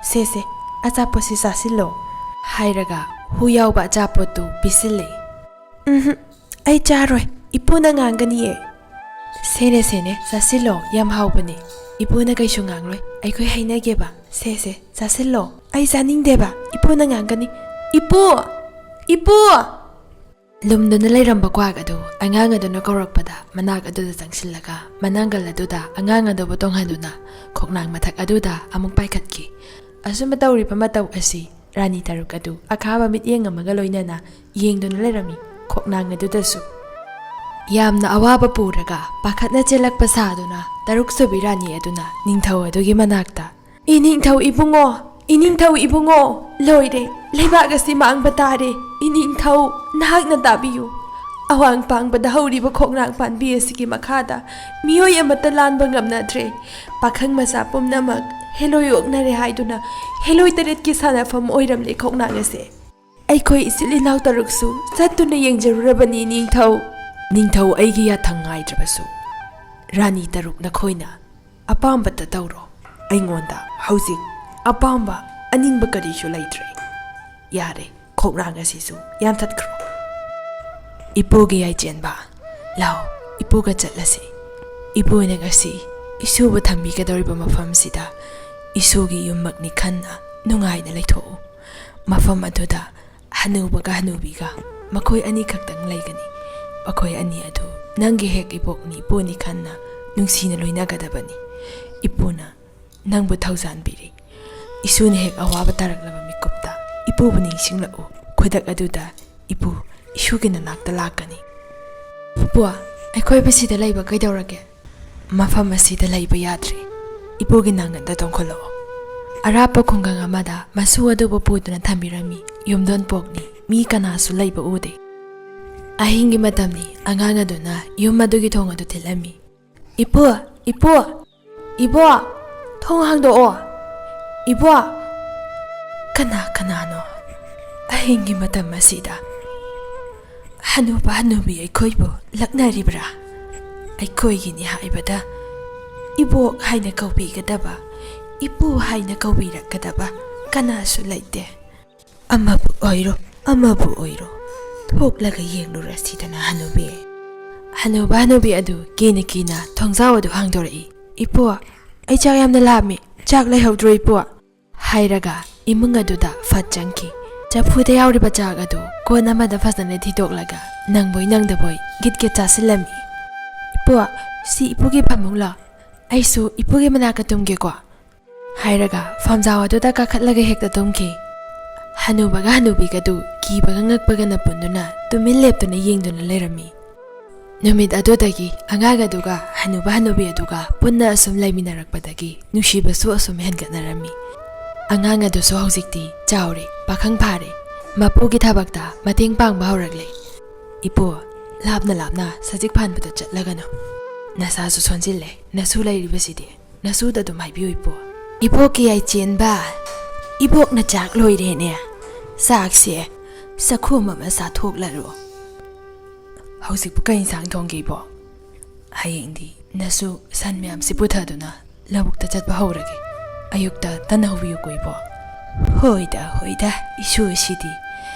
ꯁꯦ, ꯁꯦ, ꯑꯆꯥꯄꯣꯠꯁꯤ ꯆꯥꯁꯤꯜꯂꯣ꯫" ꯍꯥꯏꯔꯒ ꯍꯨ ꯌꯥꯎꯕ ꯑꯆꯥꯄꯣꯠꯇꯨ ꯄꯤꯁꯤꯜꯂꯦ꯫ "ꯎꯝꯍꯨꯝ, ꯑꯩ ꯆꯥꯔꯣꯏ, ꯏꯄꯨꯅ ꯉꯥꯡꯒꯅꯤꯌꯦ꯫" "ꯁꯦꯅꯦ, ꯁꯦꯅꯦ, ꯆꯥꯁꯤꯜꯂꯣ, ꯌꯥꯝ ꯍꯥꯎꯕꯅꯦ꯫ ꯏꯄꯨꯅ ꯀꯩꯁꯨ ꯉꯥꯡꯂꯣꯏ, ꯑꯩꯈꯣꯏ ꯍꯥꯏꯅꯒꯦꯕ꯫ ꯁꯦ, ꯁꯦ, ꯆꯥꯁꯤꯜꯂꯣ꯫" "ꯑꯩ ꯆꯥꯅꯤꯡꯗꯦꯕ, ꯏꯄꯨꯅ ꯉꯥꯡꯒꯅꯤ꯫" "ꯏꯄꯨ! ꯏꯄꯨ!" ꯂꯨꯝꯗꯨꯅ ꯂꯩꯔꯝꯕ ꯀ꯭ꯋꯥꯛ ꯑꯗꯨ ꯑꯉꯥꯡ ꯑꯗꯨꯅ ꯀꯧꯔꯛꯄꯗ ꯃꯅꯥꯛ ꯑꯗꯨꯗ ꯆꯪꯁꯤꯜꯂꯒ ꯃꯅꯥꯡꯒꯜ ꯑꯗꯨꯗ ꯑꯉꯥꯡ ꯑꯗꯨꯕꯨ ꯇꯣꯡꯍꯟꯗꯨꯅ ꯈꯣꯡꯅꯥꯡ ꯃꯊꯛ ꯑꯗꯨꯗ ꯑꯃꯨꯛ ꯄꯥꯏꯈꯠꯈꯤ꯫ ꯑꯁꯨꯝꯅ ꯇꯧꯔꯤꯕ ꯃꯇꯧ ꯑꯁꯤ ꯔꯥꯅꯤ ꯇꯔꯨꯛ ꯑꯗꯨ ꯑꯈꯥꯕ ꯃꯤꯠꯌꯦꯡ ꯑꯃꯒ ꯂꯣꯏꯅꯅ ꯌꯦꯡꯗꯨꯅ ꯂꯩꯔꯝꯃꯤ꯫ ꯈꯣꯡꯅꯥꯡ ꯑꯗꯨꯗꯁꯨ ꯌꯥꯝꯅ ꯑꯋꯥꯕ ꯄꯨꯔꯒ ꯄꯥꯈꯠꯅ ꯆꯦꯜꯂꯛꯄ ꯁꯥꯗꯨꯅ ꯇꯔꯨꯛ ꯁꯨꯕꯤ ꯔꯥꯅꯤ ꯑꯗꯨꯅ ꯅꯤꯡꯊꯧ ꯑꯗꯨꯒꯤ ꯃꯅꯥꯛꯇ, "ꯏꯅꯤꯡꯊꯧ ꯏꯕꯨꯡꯉꯣ, ꯏꯅꯤꯡꯊꯧ ꯏꯕꯨꯡꯉꯣ, ꯂꯣꯏꯔꯦ, ꯂꯩꯕꯥꯛ ꯑꯁꯤ ꯃꯥꯡꯕ ꯇꯥꯔꯦ꯫ ꯏꯅꯤꯡꯊꯧ, ꯅꯍꯥꯛꯅ ꯇꯥꯕꯤꯌꯨ꯫ ꯑꯋꯥꯡ ꯄꯥꯡꯕꯗ ꯍꯧꯔꯤꯕ ꯈꯣꯡꯅꯥꯡ ꯄꯥꯟꯕꯤ ꯑꯁꯤꯒꯤ ꯃꯈꯥꯗ ꯃꯤꯑꯣꯏ ꯑꯃꯠꯇ ꯂꯥꯟꯕ ꯉꯝꯅꯗ꯭ꯔꯦ꯫ ꯄꯥꯈꯪ ꯃꯆꯥ ꯄꯨꯝꯅꯃꯛ ꯍꯦꯂꯣꯏ ꯑꯣꯛꯅꯔꯦ ꯍꯥꯏꯗꯨꯅ ꯍꯦꯂꯣꯏ ꯇꯔꯦꯠꯀꯤ ꯁꯥꯟꯅꯐꯝ ꯑꯣꯏꯔꯝꯂꯦ ꯈꯣꯡꯅꯥꯡ ꯑꯁꯦ꯫ ꯑꯩꯈꯣꯏ ꯏꯆꯤꯜ ꯏꯅꯥꯎ ꯇꯔꯨꯛꯁꯨ ꯆꯠꯇꯨꯅ ꯌꯦꯡꯖꯔꯨꯔꯕꯅꯤ ꯅꯤꯡꯊꯧ꯫" "ꯅꯤꯡꯊꯧ, ꯑꯩꯒꯤ ꯌꯥꯊꯪ ꯉꯥꯏꯗ꯭ꯔꯕꯁꯨ ꯔꯥꯅꯤ ꯇꯔꯨꯛ ꯅꯈꯣꯏꯅ ꯑꯄꯥꯝꯕꯇ ꯇꯧꯔꯣ꯫ ꯑꯩꯉꯣꯟꯗ ꯍꯧꯖꯤꯛ ꯑꯄꯥꯝꯕ ꯑꯅꯤꯡꯕ ꯀꯔꯤꯁꯨ ꯂꯩꯇ꯭ꯔꯦ꯫ ꯌꯥꯔꯦ, ꯈꯣꯡꯅꯥꯡ ꯑꯁꯤꯁꯨ ꯌꯥꯟꯊꯠꯈ꯭ꯔꯣ꯫" "ꯏꯄꯨꯒꯤ ꯌꯥꯏꯆꯦꯟꯕ, ꯂꯥꯎ, ꯏꯄꯨꯒ ꯆꯠꯂꯁꯤ꯫ ꯏꯄꯨꯅ ꯉꯁꯤ ꯏꯁꯨꯕꯨ ꯊꯝꯕꯤꯒꯗꯧꯔꯤꯕ ꯃꯐꯝꯁꯤꯗ ꯏꯁꯨꯒꯤ ꯌꯨꯝꯃꯛꯅꯤ ꯈꯟꯅ ꯅꯨꯡꯉꯥꯏꯅ ꯂꯩꯊꯣꯛꯎ꯫ ꯃꯐꯝ ꯑꯗꯨꯗ ꯍꯅꯨꯕꯒ ꯍꯅꯨꯕꯤꯒ ꯃꯈꯣꯏ ꯑꯅꯤꯈꯛꯇꯪ ꯂꯩꯒꯅꯤ꯫ ꯃꯈꯣꯏ ꯑꯅꯤ ꯑꯗꯨ ꯅꯪꯒꯤ ꯍꯦꯛ ꯏꯕꯣꯛꯅꯤ ꯏꯄꯨꯅꯤ ꯈꯟꯅ ꯅꯨꯡꯁꯤꯅ ꯂꯣꯏꯅꯒꯗꯕꯅꯤ꯫ ꯏꯄꯨꯅ ꯅꯪꯕꯨ ꯊꯧꯖꯥꯟꯕꯤꯔꯤ꯫ ꯏꯁꯨꯅ ꯍꯦꯛ ꯑꯋꯥꯕ ꯇꯥꯔꯛꯂꯕ ꯃꯤꯀꯨꯞꯇ ꯏꯄꯨꯕꯨ ꯅꯤꯡꯁꯤꯡꯂꯛꯎ꯫ ꯈꯨꯗꯛ ꯑꯗꯨꯗ ꯏꯄꯨ ꯏꯁꯨꯒꯤ ꯅꯅꯥꯛꯇ ꯂꯥꯛꯀꯅꯤ꯫" ꯏꯄꯨ, ꯑꯩꯈꯣꯏꯕꯨ ꯁꯤꯗ ꯂꯩꯕ ꯀꯩꯗꯧꯔꯒꯦ? ꯃꯐꯝ ꯑꯁꯤꯗ ꯂꯩꯕ ꯌꯥꯗ꯭ꯔꯦ꯫ ꯏꯄꯨꯒꯤ ꯅꯥꯉꯟꯗ ꯇꯣꯡꯈꯠꯂꯛꯑꯣ꯫ ꯑꯔꯥꯞꯄ ꯈꯨꯡꯒꯪ ꯑꯃꯗ ꯃꯁꯨ ꯑꯗꯨꯕꯨ ꯄꯨꯗꯨꯅ ꯊꯝꯕꯤꯔꯝꯃꯤ꯫ ꯌꯨꯝꯗꯣꯟ ꯄꯣꯛꯅꯤ, ꯃꯤ ꯀꯅꯥꯁꯨ ꯂꯩꯕ ꯎꯗꯦ꯫ ꯑꯍꯤꯡꯒꯤ ꯃꯇꯝꯅꯤ꯫ ꯑꯉꯥꯡ ꯑꯗꯨꯅ ꯌꯨꯝ ꯑꯗꯨꯒꯤ ꯊꯣꯡ ꯑꯗꯨ ꯊꯤꯜꯂꯝꯃꯤ꯫ "ꯏꯄꯨ, ꯏꯄꯨ, ꯏꯕꯣ, ꯊꯣꯡ ꯍꯥꯡꯗꯣꯛꯑꯣ꯫ ꯏꯕꯣ!" ꯀꯅꯥ ꯀꯅꯥꯅꯣ ꯑꯍꯤꯡꯒꯤ ꯃꯇꯝ ꯑꯁꯤꯗ? ꯍꯅꯨꯕ ꯍꯅꯨꯕꯤ ꯑꯩꯈꯣꯏꯕꯨ ꯂꯛꯅꯔꯤꯕ꯭ꯔꯥ? ꯑꯩꯈꯣꯏꯒꯤꯅꯤ ꯍꯥꯏꯕꯗ ꯏꯕꯣꯛ ꯍꯥꯏꯅ ꯀꯧꯕꯤꯒꯗꯕ, ꯏꯄꯨ ꯍꯥꯏꯅ ꯀꯧꯕꯤꯔꯛꯀꯗꯕ ꯀꯅꯥꯁꯨ ꯂꯩꯇꯦ꯫ "ꯑꯃꯕꯨ ꯑꯣꯏꯔꯣ, ꯑꯃꯕꯨ ꯑꯣꯏꯔꯣ, ꯊꯣꯛꯂꯒ ꯌꯦꯡꯂꯨꯔꯁꯤꯗꯅ ꯍꯅꯨꯕꯤ꯫" ꯍꯅꯨꯕ ꯍꯅꯨꯕꯤ ꯑꯗꯨ ꯀꯤꯅ ꯀꯤꯅ ꯊꯣꯡꯖꯥꯎ ꯑꯗꯨ ꯍꯥꯡꯗꯣꯔꯛꯏ꯫ "ꯏꯄꯨ, ꯑꯩ ꯆꯥꯛ ꯌꯥꯝꯅ ꯂꯥꯝꯃꯤ, ꯆꯥꯛ ꯂꯩꯍꯧꯗ꯭ꯔꯣ ꯏꯄꯨ?" ꯍꯥꯏꯔꯒ ꯏꯃꯨꯡ ꯑꯗꯨꯗ ꯐꯠ ꯆꯪꯈꯤ꯫ ꯆꯐꯨꯗ ꯌꯥꯎꯔꯤꯕ ꯆꯥꯛ ꯑꯗꯨ ꯀꯣꯟ ꯑꯃꯗ ꯐꯖꯅ ꯊꯤꯗꯣꯛꯂꯒ ꯅꯪꯕꯣꯏ ꯅꯪꯗꯕꯣꯏ ꯒꯤꯠ ꯒꯤꯠ ꯆꯥꯁꯤꯜꯂꯝꯃꯤ꯫ "ꯏꯄꯨ, ꯁꯤ ꯏꯄꯨꯒꯤ ꯐꯃꯨꯡꯂꯣ? ꯑꯩꯁꯨ ꯏꯄꯨꯒꯤ ꯃꯅꯥꯛꯇ ꯇꯨꯝꯒꯦꯀꯣ?" ꯍꯥꯏꯔꯒ ꯐꯝꯖꯥꯎ ꯑꯗꯨꯗ ꯀꯥꯈꯠꯂꯒ ꯍꯦꯛꯇ ꯇꯨꯝꯈꯤ꯫ ꯍꯅꯨꯕꯒ ꯍꯅꯨꯕꯤꯒꯗꯨ ꯀꯤꯕꯒ ꯉꯛꯄꯒꯅ ꯄꯨꯟꯗꯨꯅ ꯇꯨꯃꯤꯟ ꯂꯦꯞꯇꯨꯅ ꯌꯦꯡꯗꯨꯅ ꯂꯩꯔꯝꯃꯤ꯫ ꯅꯨꯃꯤꯠ ꯑꯗꯨꯗꯒꯤ ꯑꯉꯥꯡ ꯑꯗꯨꯒ ꯍꯅꯨꯕ ꯍꯅꯨꯕꯤ ꯑꯗꯨꯒ ꯄꯨꯟꯅ ꯑꯁꯨꯝ ꯂꯩꯃꯤꯟꯅꯔꯛꯄꯗꯒꯤ ꯅꯨꯡꯁꯤꯕꯁꯨ ꯑꯁꯨꯝ ꯍꯦꯟꯒꯠꯅꯔꯝꯃꯤ꯫ ꯑꯉꯥꯡ ꯑꯗꯨꯁꯨ ꯍꯧꯖꯤꯛꯇꯤ ꯆꯥꯎꯔꯦ, ꯄꯥꯈꯪ ꯐꯥꯔꯦ, ꯃꯄꯨꯒꯤ ꯊꯕꯛꯇ ꯃꯇꯦꯡ ꯄꯥꯡꯕ ꯍꯧꯔꯛꯂꯦ꯫ "ꯏꯄꯨ, ꯂꯥꯞꯅ ꯂꯥꯞꯅ ꯁꯖꯤꯛ ꯐꯥꯟꯕꯗ ꯆꯠꯂꯒꯅꯨ꯫ ꯅꯁꯥꯁꯨ ꯁꯣꯟꯖꯤꯜꯂꯦ, ꯅꯁꯨ ꯂꯩꯔꯤꯕꯁꯤꯗꯤ꯫ ꯅꯁꯨꯗ ꯑꯗꯨꯝ ꯍꯥꯏꯕꯤꯌꯨ ꯏꯄꯨ꯫" "ꯏꯕꯣꯛꯀꯤ ꯌꯥꯏꯆꯦꯟꯕ, ꯏꯕꯣꯛꯅ ꯆꯥꯛ ꯂꯣꯏꯔꯦꯅꯦ, ꯆꯥꯛꯁꯦ ꯆꯥꯛꯈꯨꯝ ꯑꯃ ꯆꯥꯊꯣꯛꯂꯔꯣ꯫" "ꯍꯧꯖꯤꯛꯄꯨ ꯀꯩ ꯏꯟꯁꯥꯡ ꯊꯣꯡꯒꯦ ꯏꯕꯣꯛ?" "ꯍꯌꯦꯡꯗꯤ ꯅꯁꯨ ꯁꯟ ꯃꯌꯥꯝꯁꯤ ꯄꯨꯊꯗꯨꯅ ꯂꯧꯕꯨꯛꯇ ꯆꯠꯄ ꯍꯧꯔꯒꯦ꯫ ꯑꯌꯨꯛꯇ ꯇꯟꯅ ꯍꯧꯕꯤꯌꯨꯀꯣ ꯏꯕꯣꯛ꯫" "ꯍꯣꯏꯗ, ꯍꯣꯏꯗ, ꯏꯁꯨ ꯑꯁꯤꯗꯤ꯫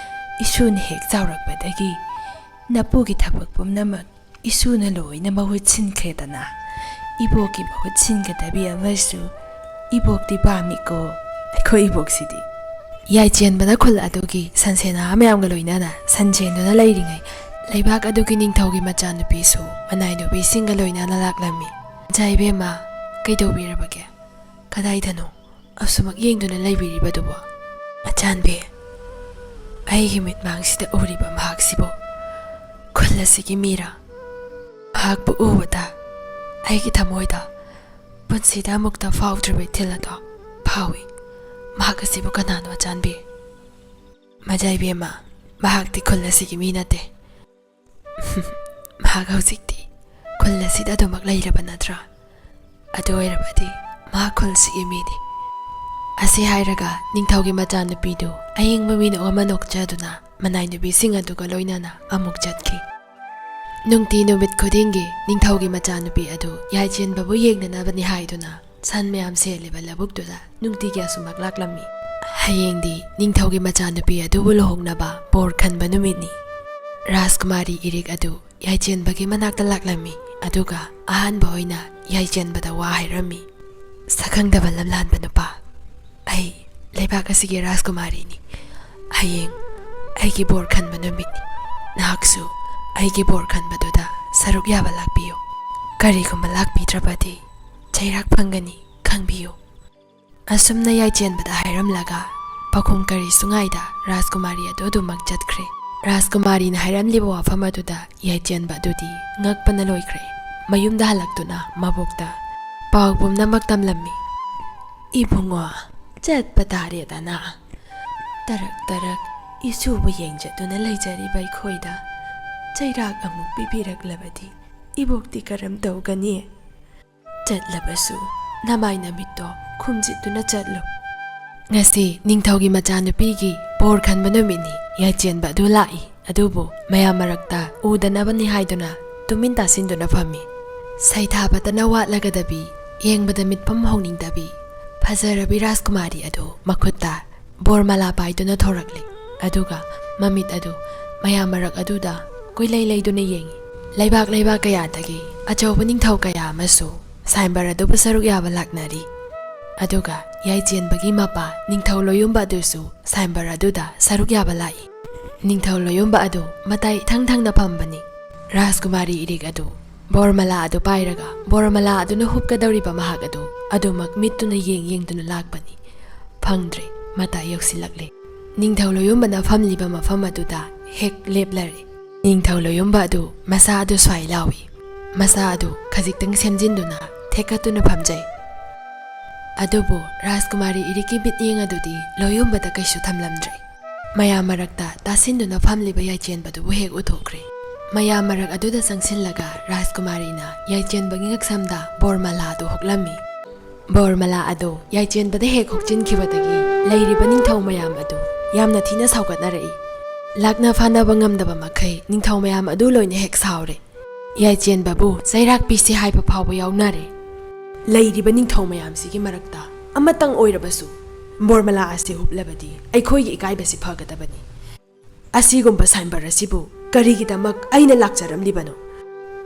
ꯏꯁꯨꯅ ꯍꯦꯛ ꯆꯥꯎꯔꯛꯄꯗꯒꯤ ꯅꯄꯨꯒꯤ ꯊꯕꯛ ꯄꯨꯝꯅꯃꯛ ꯏꯁꯨꯅ ꯂꯣꯏꯅ ꯃꯍꯨꯠ ꯁꯤꯟꯈ꯭ꯔꯦꯗꯅ꯫ ꯏꯕꯣꯛꯀꯤ ꯃꯍꯨꯠ ꯁꯤꯟꯒꯗꯕꯤ ꯑꯃꯁꯨ ꯏꯕꯣꯛꯇꯤ ꯄꯥꯝꯃꯤꯀꯣ, ꯑꯩꯈꯣꯏ ꯏꯕꯣꯛꯁꯤꯗꯤ꯫" ꯌꯥꯏꯆꯦꯟꯕꯅ ꯈꯨꯜ ꯑꯗꯨꯒꯤ ꯁꯟꯁꯦꯅꯥ ꯃꯌꯥꯝꯒ ꯂꯣꯏꯅꯅ ꯁꯟ ꯁꯦꯟꯗꯨꯅ ꯂꯩꯔꯤꯉꯩ, ꯂꯩꯕꯥꯛ ꯑꯗꯨꯒꯤ ꯅꯤꯡꯊꯧꯒꯤ ꯃꯆꯥꯅꯨꯄꯤꯁꯨ ꯃꯅꯥꯏ ꯅꯨꯄꯤꯁꯤꯡꯒ ꯂꯣꯏꯅꯅ ꯂꯥꯛꯂꯝꯃꯤ꯫ "ꯏꯆꯥ ꯏꯕꯦꯝꯃ, ꯀꯩꯗꯧꯕꯤꯔꯕꯒꯦ? ꯀꯗꯥꯏꯗꯅꯣ ꯑꯁꯨꯃꯛ ꯌꯦꯡꯗꯨꯅ ꯂꯩꯕꯤꯔꯤꯕꯗꯨꯕꯣ?" "ꯑꯆꯥꯟꯕꯤ, ꯑꯩꯒꯤ ꯃꯤꯠꯃꯥꯡꯁꯤꯗ ꯎꯔꯤꯕ ꯃꯍꯥꯛꯁꯤꯕꯨ ꯈꯨꯜ ꯑꯁꯤꯒꯤ ꯃꯤꯔꯥ? ꯃꯍꯥꯛꯄꯨ ꯎꯕꯗ ꯑꯩꯒꯤ ꯊꯃꯣꯏꯗ ꯄꯨꯟꯁꯤꯗ ꯑꯃꯨꯛꯇ ꯐꯥꯎꯗ꯭ꯔꯤꯕ ꯏꯊꯤꯜ ꯑꯗꯣ ꯐꯥꯎꯏ꯫ ꯃꯍꯥꯛ ꯑꯁꯤꯕꯨ ꯀꯅꯥꯅꯣ, ꯑꯆꯥꯟꯕꯤ? ꯃꯖꯥ ꯏꯕꯦꯝꯃ, ꯃꯍꯥꯛꯇꯤ ꯈꯨꯜ ꯑꯁꯤꯒꯤ ꯃꯤ ꯅꯠꯇꯦ꯫ ꯃꯍꯥꯛ ꯍꯧꯖꯤꯛꯇꯤ ꯈꯨꯜ ꯑꯁꯤꯗ ꯑꯗꯨꯃꯛ ꯂꯩꯔꯕ ꯅꯠꯇ꯭ꯔꯥ? ꯑꯗꯨ ꯑꯣꯏꯔꯕꯗꯤ ꯃꯍꯥꯛ ꯈꯨꯜꯁꯤꯒꯤ ꯃꯤꯅꯤ꯫ ꯑꯁꯤ ꯍꯥꯏꯔꯒ ꯅꯤꯡꯊꯧꯒꯤ ꯃꯆꯥꯅꯨꯄꯤꯗꯨ ꯑꯌꯤꯡꯕ ꯃꯤꯅꯣꯛ ꯑꯃ ꯅꯣꯛꯆꯗꯨꯅ ꯃꯅꯥꯏ ꯅꯨꯄꯤꯁꯤꯡ ꯑꯗꯨꯒ ꯂꯣꯏꯅꯅ ꯑꯃꯨꯛ ꯆꯠꯈꯤ꯫ ꯅꯨꯡꯇꯤ ꯅꯨꯃꯤꯠ ꯈꯨꯗꯤꯡꯒꯤ ꯅꯤꯡꯊꯧꯒꯤ ꯃꯆꯥꯅꯨꯄꯤ ꯑꯗꯨ ꯌꯥꯏꯆꯦꯟꯕꯕꯨ ꯌꯦꯡꯅꯅꯕꯅꯤ ꯍꯥꯏꯗꯨꯅ ꯁꯟ ꯃꯌꯥꯝ ꯁꯦꯜꯂꯤꯕ ꯂꯧꯕꯨꯛꯇꯨꯗ ꯅꯨꯡꯇꯤꯒꯤ ꯑꯁꯨꯃꯛ ꯂꯥꯛꯂꯝꯃꯤ꯫ ꯍꯌꯦꯡꯗꯤ ꯅꯤꯡꯊꯧꯒꯤ ꯃꯆꯥꯅꯨꯄꯤ ꯑꯗꯨꯕꯨ ꯂꯨꯍꯣꯡꯅꯕ ꯕꯣꯔ ꯈꯟꯕ ꯅꯨꯃꯤꯠꯅꯤ꯫ ꯔꯥꯖꯀꯨꯃꯥꯔꯤ ꯏꯔꯤꯛ ꯑꯗꯨ ꯌꯥꯏꯆꯦꯟꯕꯒꯤ ꯃꯅꯥꯛꯇ ꯂꯥꯛꯂꯝꯃꯤ, ꯑꯗꯨꯒ ꯑꯍꯥꯟꯕ ꯑꯣꯏꯅ ꯌꯥꯏꯆꯦꯟꯕꯗ ꯋꯥ ꯍꯥꯏꯔꯝꯃꯤ꯫ "ꯁꯛꯈꯪꯗꯕ ꯂꯝꯂꯥꯟꯕ ꯅꯨꯄꯥ, ꯑꯩ ꯂꯩꯕꯥꯛ ꯑꯁꯤꯒꯤ ꯔꯥꯖꯀꯨꯃꯥꯔꯤꯅꯤ꯫ ꯍꯌꯦꯡ ꯑꯩꯒꯤ ꯕꯣꯔ ꯈꯟꯕ ꯅꯨꯃꯤꯠꯅꯤ꯫ ꯅꯍꯥꯛꯁꯨ ꯑꯩꯒꯤ ꯕꯣꯔ ꯈꯟꯕꯗꯨꯗ ꯁꯔꯨꯛ ꯌꯥꯕ ꯂꯥꯛꯄꯤꯌꯨ꯫ ꯀꯔꯤꯒꯨꯝꯕ ꯂꯥꯛꯄꯤꯗ꯭ꯔꯕꯗꯤ ꯆꯩꯔꯥꯛ ꯐꯪꯒꯅꯤ, ꯈꯪꯕꯤꯌꯨ"꯫ ꯑꯁꯨꯝꯅ ꯌꯥꯏꯆꯦꯟꯕꯗ ꯍꯥꯏꯔꯝꯂꯒ ꯄꯥꯎꯈꯨꯝ ꯀꯔꯤꯁꯨ ꯉꯥꯏꯗ ꯔꯥꯖꯀꯨꯃꯥꯔꯤ ꯑꯗꯨ ꯑꯗꯨꯃꯛ ꯆꯠꯈ꯭ꯔꯦ꯫ ꯔꯥꯖꯀꯨꯃꯥꯔꯤꯅ ꯍꯥꯏꯔꯝꯂꯤꯕ ꯋꯥꯐꯝ ꯑꯗꯨꯗ ꯌꯥꯏꯆꯦꯟꯕ ꯑꯗꯨꯗꯤ ꯉꯛꯄꯅ ꯂꯣꯏꯈ꯭ꯔꯦ꯫ ꯃꯌꯨꯝꯗ ꯍꯜꯂꯛꯇꯨꯅ ꯃꯕꯣꯛꯇ ꯄꯥꯎ ꯄꯨꯝꯅꯃꯛ ꯇꯝꯂꯝꯃꯤ꯫ "ꯏꯕꯨꯡꯉꯣ, ꯆꯠꯄ ꯇꯥꯔꯦꯗꯅ꯫ ꯇꯔꯛ ꯇꯔꯛ ꯏꯁꯨꯕꯨ ꯌꯦꯡꯖꯗꯨꯅ ꯂꯩꯖꯔꯤꯕ ꯑꯩꯈꯣꯏꯗ ꯆꯩꯔꯥꯛ ꯑꯃꯨꯛ ꯄꯤꯕꯤꯔꯛꯂꯕꯗꯤ ꯏꯕꯣꯛꯇꯤ ꯀꯔꯝ ꯇꯧꯒꯅꯤ? ꯆꯠꯂꯕꯁꯨ ꯅꯃꯥꯏ ꯅꯃꯤꯠꯇꯣ ꯈꯨꯝꯖꯤꯠꯇꯨꯅ ꯆꯠꯂꯨ"꯫ ꯉꯁꯤ ꯅꯤꯡꯊꯧꯒꯤ ꯃꯆꯥꯅꯨꯄꯤꯒꯤ ꯕꯣꯔ ꯈꯟꯕ ꯅꯨꯃꯤꯠꯅꯤ꯫ ꯌꯥꯏꯆꯦꯟꯕ ꯑꯗꯨ ꯂꯥꯛꯏ, ꯑꯗꯨꯕꯨ ꯃꯌꯥꯝ ꯃꯔꯛꯇ ꯎꯗꯅꯕꯅꯤ ꯍꯥꯏꯗꯨꯅ ꯇꯨꯃꯤꯟ ꯇꯥꯁꯤꯟꯗꯨꯅ ꯐꯝꯃꯤ꯫ ꯁꯩꯊꯥꯕꯇꯅ ꯋꯥꯠꯂꯒꯗꯕꯤ, ꯌꯦꯡꯕꯗ ꯃꯤꯠꯐꯝ ꯍꯣꯡꯅꯤꯡꯗꯕꯤ, ꯐꯖꯔꯕꯤ ꯔꯥꯖꯀꯨꯃꯥꯔꯤ ꯑꯗꯨ ꯃꯈꯨꯠꯇ ꯕꯣꯔꯃꯥꯂꯥ ꯄꯥꯏꯗꯨꯅ ꯊꯣꯔꯛꯂꯤ, ꯑꯗꯨꯒ ꯃꯃꯤꯠ ꯑꯗꯨ ꯃꯌꯥꯝ ꯃꯔꯛ ꯑꯗꯨꯗ ꯀꯣꯏꯂꯩ ꯂꯩꯗꯨꯅ ꯌꯦꯡꯏ꯫ ꯂꯩꯕꯥꯛ ꯂꯩꯕꯥꯛ ꯀꯌꯥꯗꯒꯤ ꯑꯆꯧꯕ ꯅꯤꯡꯊꯧ ꯀꯌꯥ ꯑꯃꯁꯨ ꯁꯥꯏꯝꯕꯔ ꯑꯗꯨꯕꯨ ꯁꯔꯨꯛ ꯌꯥꯕ ꯂꯥꯛꯅꯔꯤ, ꯑꯗꯨꯒ ꯌꯥꯏꯆꯦꯟꯕꯒꯤ ꯃꯄꯥ ꯅꯤꯡꯊꯧ ꯂꯣꯌꯨꯝꯕ ꯑꯗꯨꯁꯨ ꯁꯥꯏꯝꯕꯔ ꯑꯗꯨꯗ ꯁꯔꯨꯛ ꯌꯥꯕ ꯂꯥꯛꯏ꯫ ꯅꯤꯡꯊꯧ ꯂꯣꯌꯨꯝꯕ ꯑꯗꯨ ꯃꯇꯥꯏ ꯏꯊꯪ ꯊꯪꯅ ꯐꯝꯕꯅꯤ꯫ ꯔꯥꯖꯀꯨꯃꯥꯔꯤ ꯏꯔꯤꯛ ꯑꯗꯨ ꯕꯣꯔꯃꯥꯂꯥ ꯑꯗꯨ ꯄꯥꯏꯔꯒ ꯕꯣꯔꯃꯥꯂꯥ ꯑꯗꯨꯅ ꯍꯨꯞꯀꯗꯧꯔꯤꯕ ꯃꯍꯥꯛ ꯑꯗꯨ ꯑꯗꯨꯃꯛ ꯃꯤꯠꯇꯨꯅ ꯌꯦꯡ ꯌꯦꯡꯗꯨꯅ ꯂꯥꯛꯄꯅꯤ꯫ ꯐꯪꯗ꯭ꯔꯦ, ꯃꯇꯥꯏ ꯌꯧꯁꯤꯜꯂꯛꯂꯦ꯫ ꯅꯤꯡꯊꯧ ꯂꯣꯌꯨꯝꯕꯅ ꯐꯝꯂꯤꯕ ꯃꯐꯝ ꯑꯗꯨꯗ ꯍꯦꯛ ꯂꯦꯞꯂꯔꯦ꯫ ꯅꯤꯡꯊꯧ ꯂꯣꯌꯨꯝꯕ ꯑꯗꯨ ꯃꯁꯥ ꯑꯗꯨ ꯁ꯭ꯋꯥꯏ ꯂꯥꯎꯏ꯫ ꯃꯁꯥ ꯑꯗꯨ ꯈꯖꯤꯛꯇꯪ ꯁꯦꯝꯖꯤꯟꯗꯨꯅ ꯊꯦꯛꯀꯠꯇꯨꯅ ꯐꯝꯖꯩ꯫ ꯑꯗꯨꯕꯨ ꯔꯥꯖꯀꯨꯃꯥꯔꯤ ꯏꯔꯤꯛꯀꯤ ꯃꯤꯠꯌꯦꯡ ꯑꯗꯨꯗꯤ ꯂꯣꯏꯌꯨꯝꯕꯗ ꯀꯩꯁꯨ ꯊꯝꯂꯝꯗ꯭ꯔꯦ꯫ ꯃꯌꯥꯝ ꯃꯔꯛꯇ ꯇꯥꯁꯤꯟꯗꯨꯅ ꯐꯝꯂꯤꯕ ꯌꯥꯏꯆꯦꯟꯕꯗꯨꯕꯨ ꯍꯦꯛ ꯎꯊꯣꯛꯈ꯭ꯔꯦ꯫ ꯃꯌꯥꯝ ꯃꯔꯛ ꯑꯗꯨꯗ ꯆꯪꯁꯤꯜꯂꯒ ꯔꯥꯖꯀꯨꯃꯥꯔꯤꯅ ꯌꯥꯏꯆꯦꯟꯕꯒꯤ ꯉꯛꯁꯝꯗ ꯕꯣꯔꯃꯂꯥ ꯑꯗꯨ ꯍꯨꯛꯂꯝꯃꯤ꯫ ꯕꯣꯔꯃꯂꯥ ꯑꯗꯨ ꯌꯥꯏꯆꯦꯟꯕꯗ ꯍꯦꯛ ꯍꯨꯛꯆꯤꯟꯈꯤꯕꯗꯒꯤ ꯂꯩꯔꯤꯕ ꯅꯤꯡꯊꯧ ꯃꯌꯥꯝ ꯑꯗꯨ ꯌꯥꯝꯅ ꯊꯤꯅ ꯁꯥꯎꯒꯠꯅꯔꯛꯏ꯫ ꯂꯥꯛꯅ ꯐꯥꯅꯕ ꯉꯝꯗꯕ ꯃꯈꯩ ꯅꯤꯡꯊꯧ ꯃꯌꯥꯝ ꯑꯗꯨ ꯂꯣꯏꯅ ꯍꯦꯛ ꯁꯥꯎꯔꯦ꯫ ꯌꯥꯏꯆꯦꯟꯕꯕꯨ ꯆꯩꯔꯥꯛ ꯄꯤꯁꯤ ꯍꯥꯏꯕ ꯐꯥꯎꯕ ꯌꯥꯎꯅꯔꯦ꯫ ꯂꯩꯔꯤꯕ ꯅꯤꯡꯊꯧ ꯃꯌꯥꯝꯁꯤꯒꯤ ꯃꯔꯛꯇ ꯑꯃꯇꯪ ꯑꯣꯏꯔꯕꯁꯨ ꯕꯣꯔꯃꯂꯥ ꯑꯁꯤ ꯍꯨꯞꯂꯕꯗꯤ ꯑꯩꯈꯣꯏꯒꯤ ꯏꯀꯥꯏꯕꯁꯤ ꯐꯒꯗꯕꯅꯤ꯫ ꯑꯁꯤꯒꯨꯝꯕ ꯁꯥꯏꯝꯕꯔ ꯑꯁꯤꯕꯨ ꯀꯔꯤꯒꯤꯗꯃꯛ ꯑꯩꯅ ꯂꯥꯛꯆꯔꯝꯂꯤꯕꯅꯣ?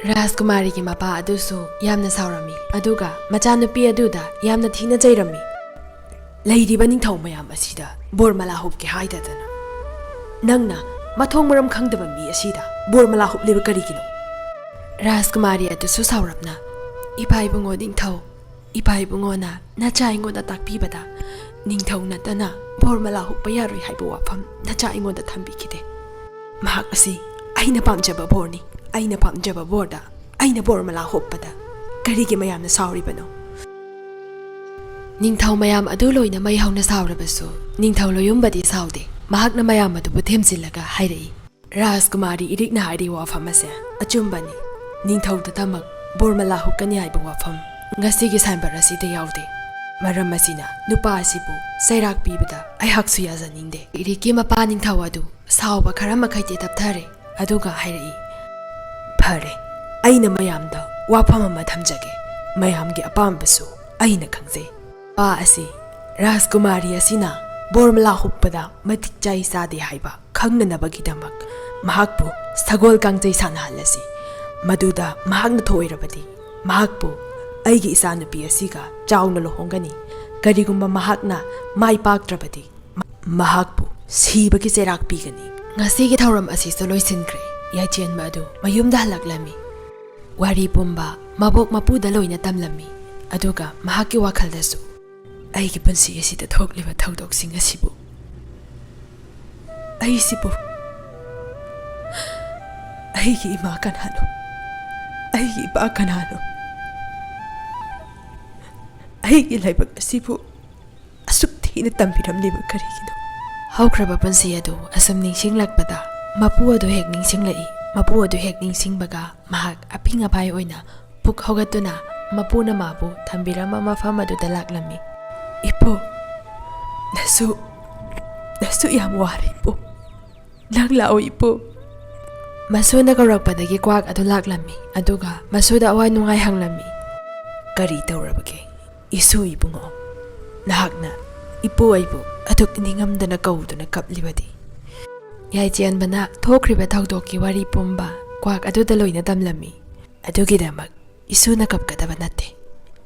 ꯔꯥꯖꯀꯨꯃꯥꯔꯤꯒꯤ ꯃꯄꯥ ꯑꯗꯨꯁꯨ ꯌꯥꯝꯅ ꯁꯥꯎꯔꯝꯃꯤ, ꯑꯗꯨꯒ ꯃꯆꯥꯅꯨꯄꯤ ꯑꯗꯨꯗ ꯌꯥꯝꯅ ꯊꯤꯅ ꯆꯩꯔꯝꯃꯤ꯫ ꯂꯩꯔꯤꯕ ꯅꯤꯡꯊꯧ ꯃꯌꯥꯝ ꯑꯁꯤꯗ ꯕꯣꯔꯃꯂꯥ ꯍꯨꯞꯀꯦ ꯍꯥꯏꯗꯗꯅ ꯅꯪꯅ ꯃꯊꯣꯡ ꯃꯔꯝ ꯈꯪꯗꯕ ꯃꯤ ꯑꯁꯤꯗ ꯕꯣꯔꯃꯂꯥ ꯍꯨꯞꯂꯤꯕ ꯀꯔꯤꯒꯤꯅꯣ? ꯔꯥꯖꯀꯨꯃꯥꯔꯤ ꯑꯗꯨꯁꯨ ꯁꯥꯎꯔꯞꯅ, "ꯏꯄꯥ ꯏꯕꯨꯡꯉꯣ ꯅꯤꯡꯊꯧ, ꯏꯄꯥ ꯏꯕꯨꯡꯉꯣꯅ ꯅꯆꯥ ꯑꯩꯉꯣꯟꯗ ꯇꯥꯛꯄꯤꯕꯗ ꯅꯤꯡꯊꯧ ꯅꯠꯇꯅ ꯕꯣꯔꯃꯂꯥ ꯍꯨꯞꯄ ꯌꯥꯔꯣꯏ ꯍꯥꯏꯕ ꯋꯥꯐꯝ ꯅꯆꯥ ꯑꯩꯉꯣꯟꯗ ꯊꯝꯕꯤꯈꯤꯗꯦ꯫ ꯃꯍꯥꯛ ꯑꯁꯤ ꯑꯩꯅ ꯄꯥꯝꯖꯕ ꯕꯣꯔꯅꯤ꯫ ꯑꯩꯅ ꯄꯥꯝꯖꯕ ꯕꯣꯔꯗ ꯑꯩꯅ ꯕꯣꯔꯃꯂꯥ ꯍꯨꯞꯄꯗ ꯀꯔꯤꯒꯤ ꯃꯌꯥꯝꯅ ꯁꯥꯎꯔꯤꯕꯅꯣ?" ꯅꯤꯡꯊꯧ ꯃꯌꯥꯝ ꯑꯗꯨ ꯂꯣꯏꯅ ꯃꯩ ꯍꯧꯅ ꯁꯥꯎꯔꯕꯁꯨ ꯅꯤꯡꯊꯧ ꯂꯣꯌꯨꯝꯕꯗꯤ ꯁꯥꯎꯗꯦ꯫ ꯃꯍꯥꯛꯅ ꯃꯌꯥꯝ ꯑꯗꯨꯕꯨ ꯊꯦꯝꯖꯤꯜꯂꯒ ꯍꯥꯏꯔꯛꯏ, "ꯔꯥꯖꯀꯨꯃꯥꯔꯤ ꯏꯔꯤꯛꯅ ꯍꯥꯏꯔꯤꯕ ꯋꯥꯐꯝ ꯑꯁꯦ ꯑꯆꯨꯝꯕꯅꯤ꯫ ꯅꯤꯡꯊꯧꯗꯇꯃꯛ ꯕꯣꯔꯃꯂꯥ ꯍꯨꯛꯀꯅꯤ ꯍꯥꯏꯕ ꯋꯥꯐꯝ ꯉꯁꯤꯒꯤ ꯁꯥꯏꯝꯕꯔ ꯑꯁꯤꯗ ꯌꯥꯎꯗꯦ꯫ ꯃꯔꯝ ꯑꯁꯤꯅ ꯅꯨꯄꯥ ꯑꯁꯤꯕꯨ ꯆꯩꯔꯥꯛ ꯄꯤꯕꯗ ꯑꯩꯍꯥꯛꯁꯨ ꯌꯥꯖꯅꯤꯡꯗꯦ꯫" ꯏꯔꯤꯛꯀꯤ ꯃꯄꯥ ꯅꯤꯡꯊꯧ ꯑꯗꯨ ꯁꯥꯎꯕ ꯈꯔ ꯃꯈꯩꯗꯤ ꯇꯞꯊꯔꯦ꯫ ꯑꯗꯨꯒ ꯍꯥꯏꯔꯛꯏ, "ꯐꯔꯦ, ꯑꯩꯅ ꯃꯌꯥꯝꯗ ꯋꯥꯐꯝ ꯑꯃ ꯊꯝꯖꯒꯦ꯫ ꯃꯌꯥꯝꯒꯤ ꯑꯄꯥꯝꯕꯁꯨ ꯑꯩꯅ ꯈꯪꯖꯩ꯫ ꯅꯨꯄꯥ ꯑꯁꯤ ꯔꯥꯖꯀꯨꯃꯥꯔꯤ ꯑꯁꯤꯅ ꯕꯣꯔꯃꯂꯥ ꯍꯨꯞꯄꯗ ꯃꯇꯤꯛ ꯆꯥꯏ ꯆꯥꯗꯦ ꯍꯥꯏꯕ ꯈꯪꯅꯅꯕꯒꯤꯗꯃꯛ ꯃꯍꯥꯛꯄꯨ ꯁꯒꯣꯜ ꯀꯥꯡꯖꯩ ꯁꯥꯟꯅꯍꯜꯂꯁꯤ꯫ ꯃꯗꯨꯗ ꯃꯍꯥꯛꯅ ꯊꯣꯏꯔꯕꯗꯤ ꯃꯍꯥꯛꯄꯨ ꯑꯩꯒꯤ ꯏꯆꯥꯅꯨꯄꯤ ꯑꯁꯤꯒ ꯆꯥꯎꯅ ꯂꯨꯍꯣꯡꯒꯅꯤ꯫ ꯀꯔꯤꯒꯨꯝꯕ ꯃꯍꯥꯛꯅ ꯃꯥꯏ ꯄꯥꯛꯇ꯭ꯔꯕꯗꯤ ꯃꯍꯥꯛꯄꯨ ꯁꯤꯕꯒꯤ ꯆꯩꯔꯥꯛ ꯄꯤꯒꯅꯤ꯫" ꯉꯁꯤꯒꯤ ꯊꯧꯔꯝ ꯑꯁꯤꯁꯨ ꯂꯣꯏꯁꯤꯟꯈ꯭ꯔꯦ꯫ ꯌꯥꯏꯆꯦꯟꯕ ꯑꯗꯨ ꯃꯌꯨꯝꯗ ꯍꯜꯂꯛꯂꯝꯃꯤ꯫ ꯋꯥꯔꯤ ꯄꯨꯝꯕ ꯃꯕꯣꯛ ꯃꯄꯨꯗ ꯂꯣꯏꯅ ꯇꯝꯂꯝꯃꯤ꯫ ꯑꯗꯨꯒ ꯃꯍꯥꯛꯀꯤ ꯋꯥꯈꯜꯗꯁꯨ, "ꯑꯩꯒꯤ ꯄꯨꯟꯁꯤ ꯑꯁꯤꯗ ꯊꯣꯛꯂꯤꯕ ꯊꯧꯗꯣꯛꯁꯤꯡ ꯑꯁꯤꯕꯨ, ꯑꯩꯁꯤꯕꯨ ꯑꯩꯒꯤ ꯏꯃꯥ ꯀꯅꯥꯅꯣ? ꯑꯩꯒꯤ ꯏꯄꯥ ꯀꯅꯥꯅꯣ? ꯑꯩꯒꯤ ꯂꯥꯏꯕꯛ ꯑꯁꯤꯕꯨ ꯑꯁꯨꯛ ꯊꯤꯅ ꯇꯝꯕꯤꯔꯝꯂꯤꯕ ꯀꯔꯤꯒꯤꯅꯣ? ꯍꯧꯈ꯭ꯔꯕ ꯄꯨꯟꯁꯤ ꯑꯗꯨ ꯑꯁꯨꯝ ꯅꯤꯡꯁꯤꯡꯂꯛꯄꯗ ꯃꯄꯨ ꯑꯗꯨ ꯍꯦꯛ ꯅꯤꯡꯁꯤꯡꯂꯛꯏ꯫ ꯃꯄꯨ ꯑꯗꯨ ꯍꯦꯛ ꯅꯤꯡꯁꯤꯡꯕꯒ ꯃꯍꯥꯛ ꯑꯄꯤꯡ ꯑꯄꯥꯏ ꯑꯣꯏꯅ ꯄꯨꯛ ꯍꯧꯒꯠꯇꯨꯅ ꯃꯄꯨꯅ ꯃꯥꯕꯨ ꯊꯝꯕꯤꯔꯝꯕ ꯃꯐꯝ ꯑꯗꯨꯗ ꯂꯥꯛꯂꯝꯃꯤ꯫ "ꯏꯄꯨ, ꯅꯁꯨ, ꯅꯁꯨ ꯌꯥꯝ ꯋꯥꯔꯦ ꯏꯄꯨ꯫ ꯅꯪ ꯂꯥꯛꯑꯣ ꯏꯄꯨ꯫" ꯃꯁꯨꯅ ꯀꯧꯔꯛꯄꯗꯒꯤ ꯀ꯭ꯋꯥꯛ ꯑꯗꯨ ꯂꯥꯛꯂꯝꯃꯤ, ꯑꯗꯨꯒ ꯃꯁꯨꯗ ꯑꯋꯥ ꯅꯨꯡꯉꯥꯏ ꯍꯪꯂꯝꯃꯤ꯫ "ꯀꯔꯤ ꯇꯧꯔꯕꯒꯦ, ꯏꯁꯨ ꯏꯕꯨꯡꯉꯣ? ꯅꯍꯥꯛꯅ ꯏꯄꯨ ꯑꯩꯕꯨ ꯑꯗꯨꯛ ꯅꯤꯡꯉꯝꯗꯅ ꯀꯧꯗꯨꯅ ꯀꯞꯂꯤꯕꯗꯤ?" ꯌꯥꯏꯆꯦꯟꯕꯅ ꯊꯣꯛꯈ꯭ꯔꯤꯕ ꯊꯧꯗꯣꯛꯀꯤ ꯋꯥꯔꯤ ꯄꯨꯝꯕ ꯀ꯭ꯋꯥꯛ ꯑꯗꯨꯗ ꯂꯣꯏꯅ ꯇꯝꯂꯝꯃꯤ꯫ "ꯑꯗꯨꯒꯤꯗꯃꯛ ꯏꯁꯨꯅ ꯀꯞꯀꯗꯕ ꯅꯠꯇꯦ꯫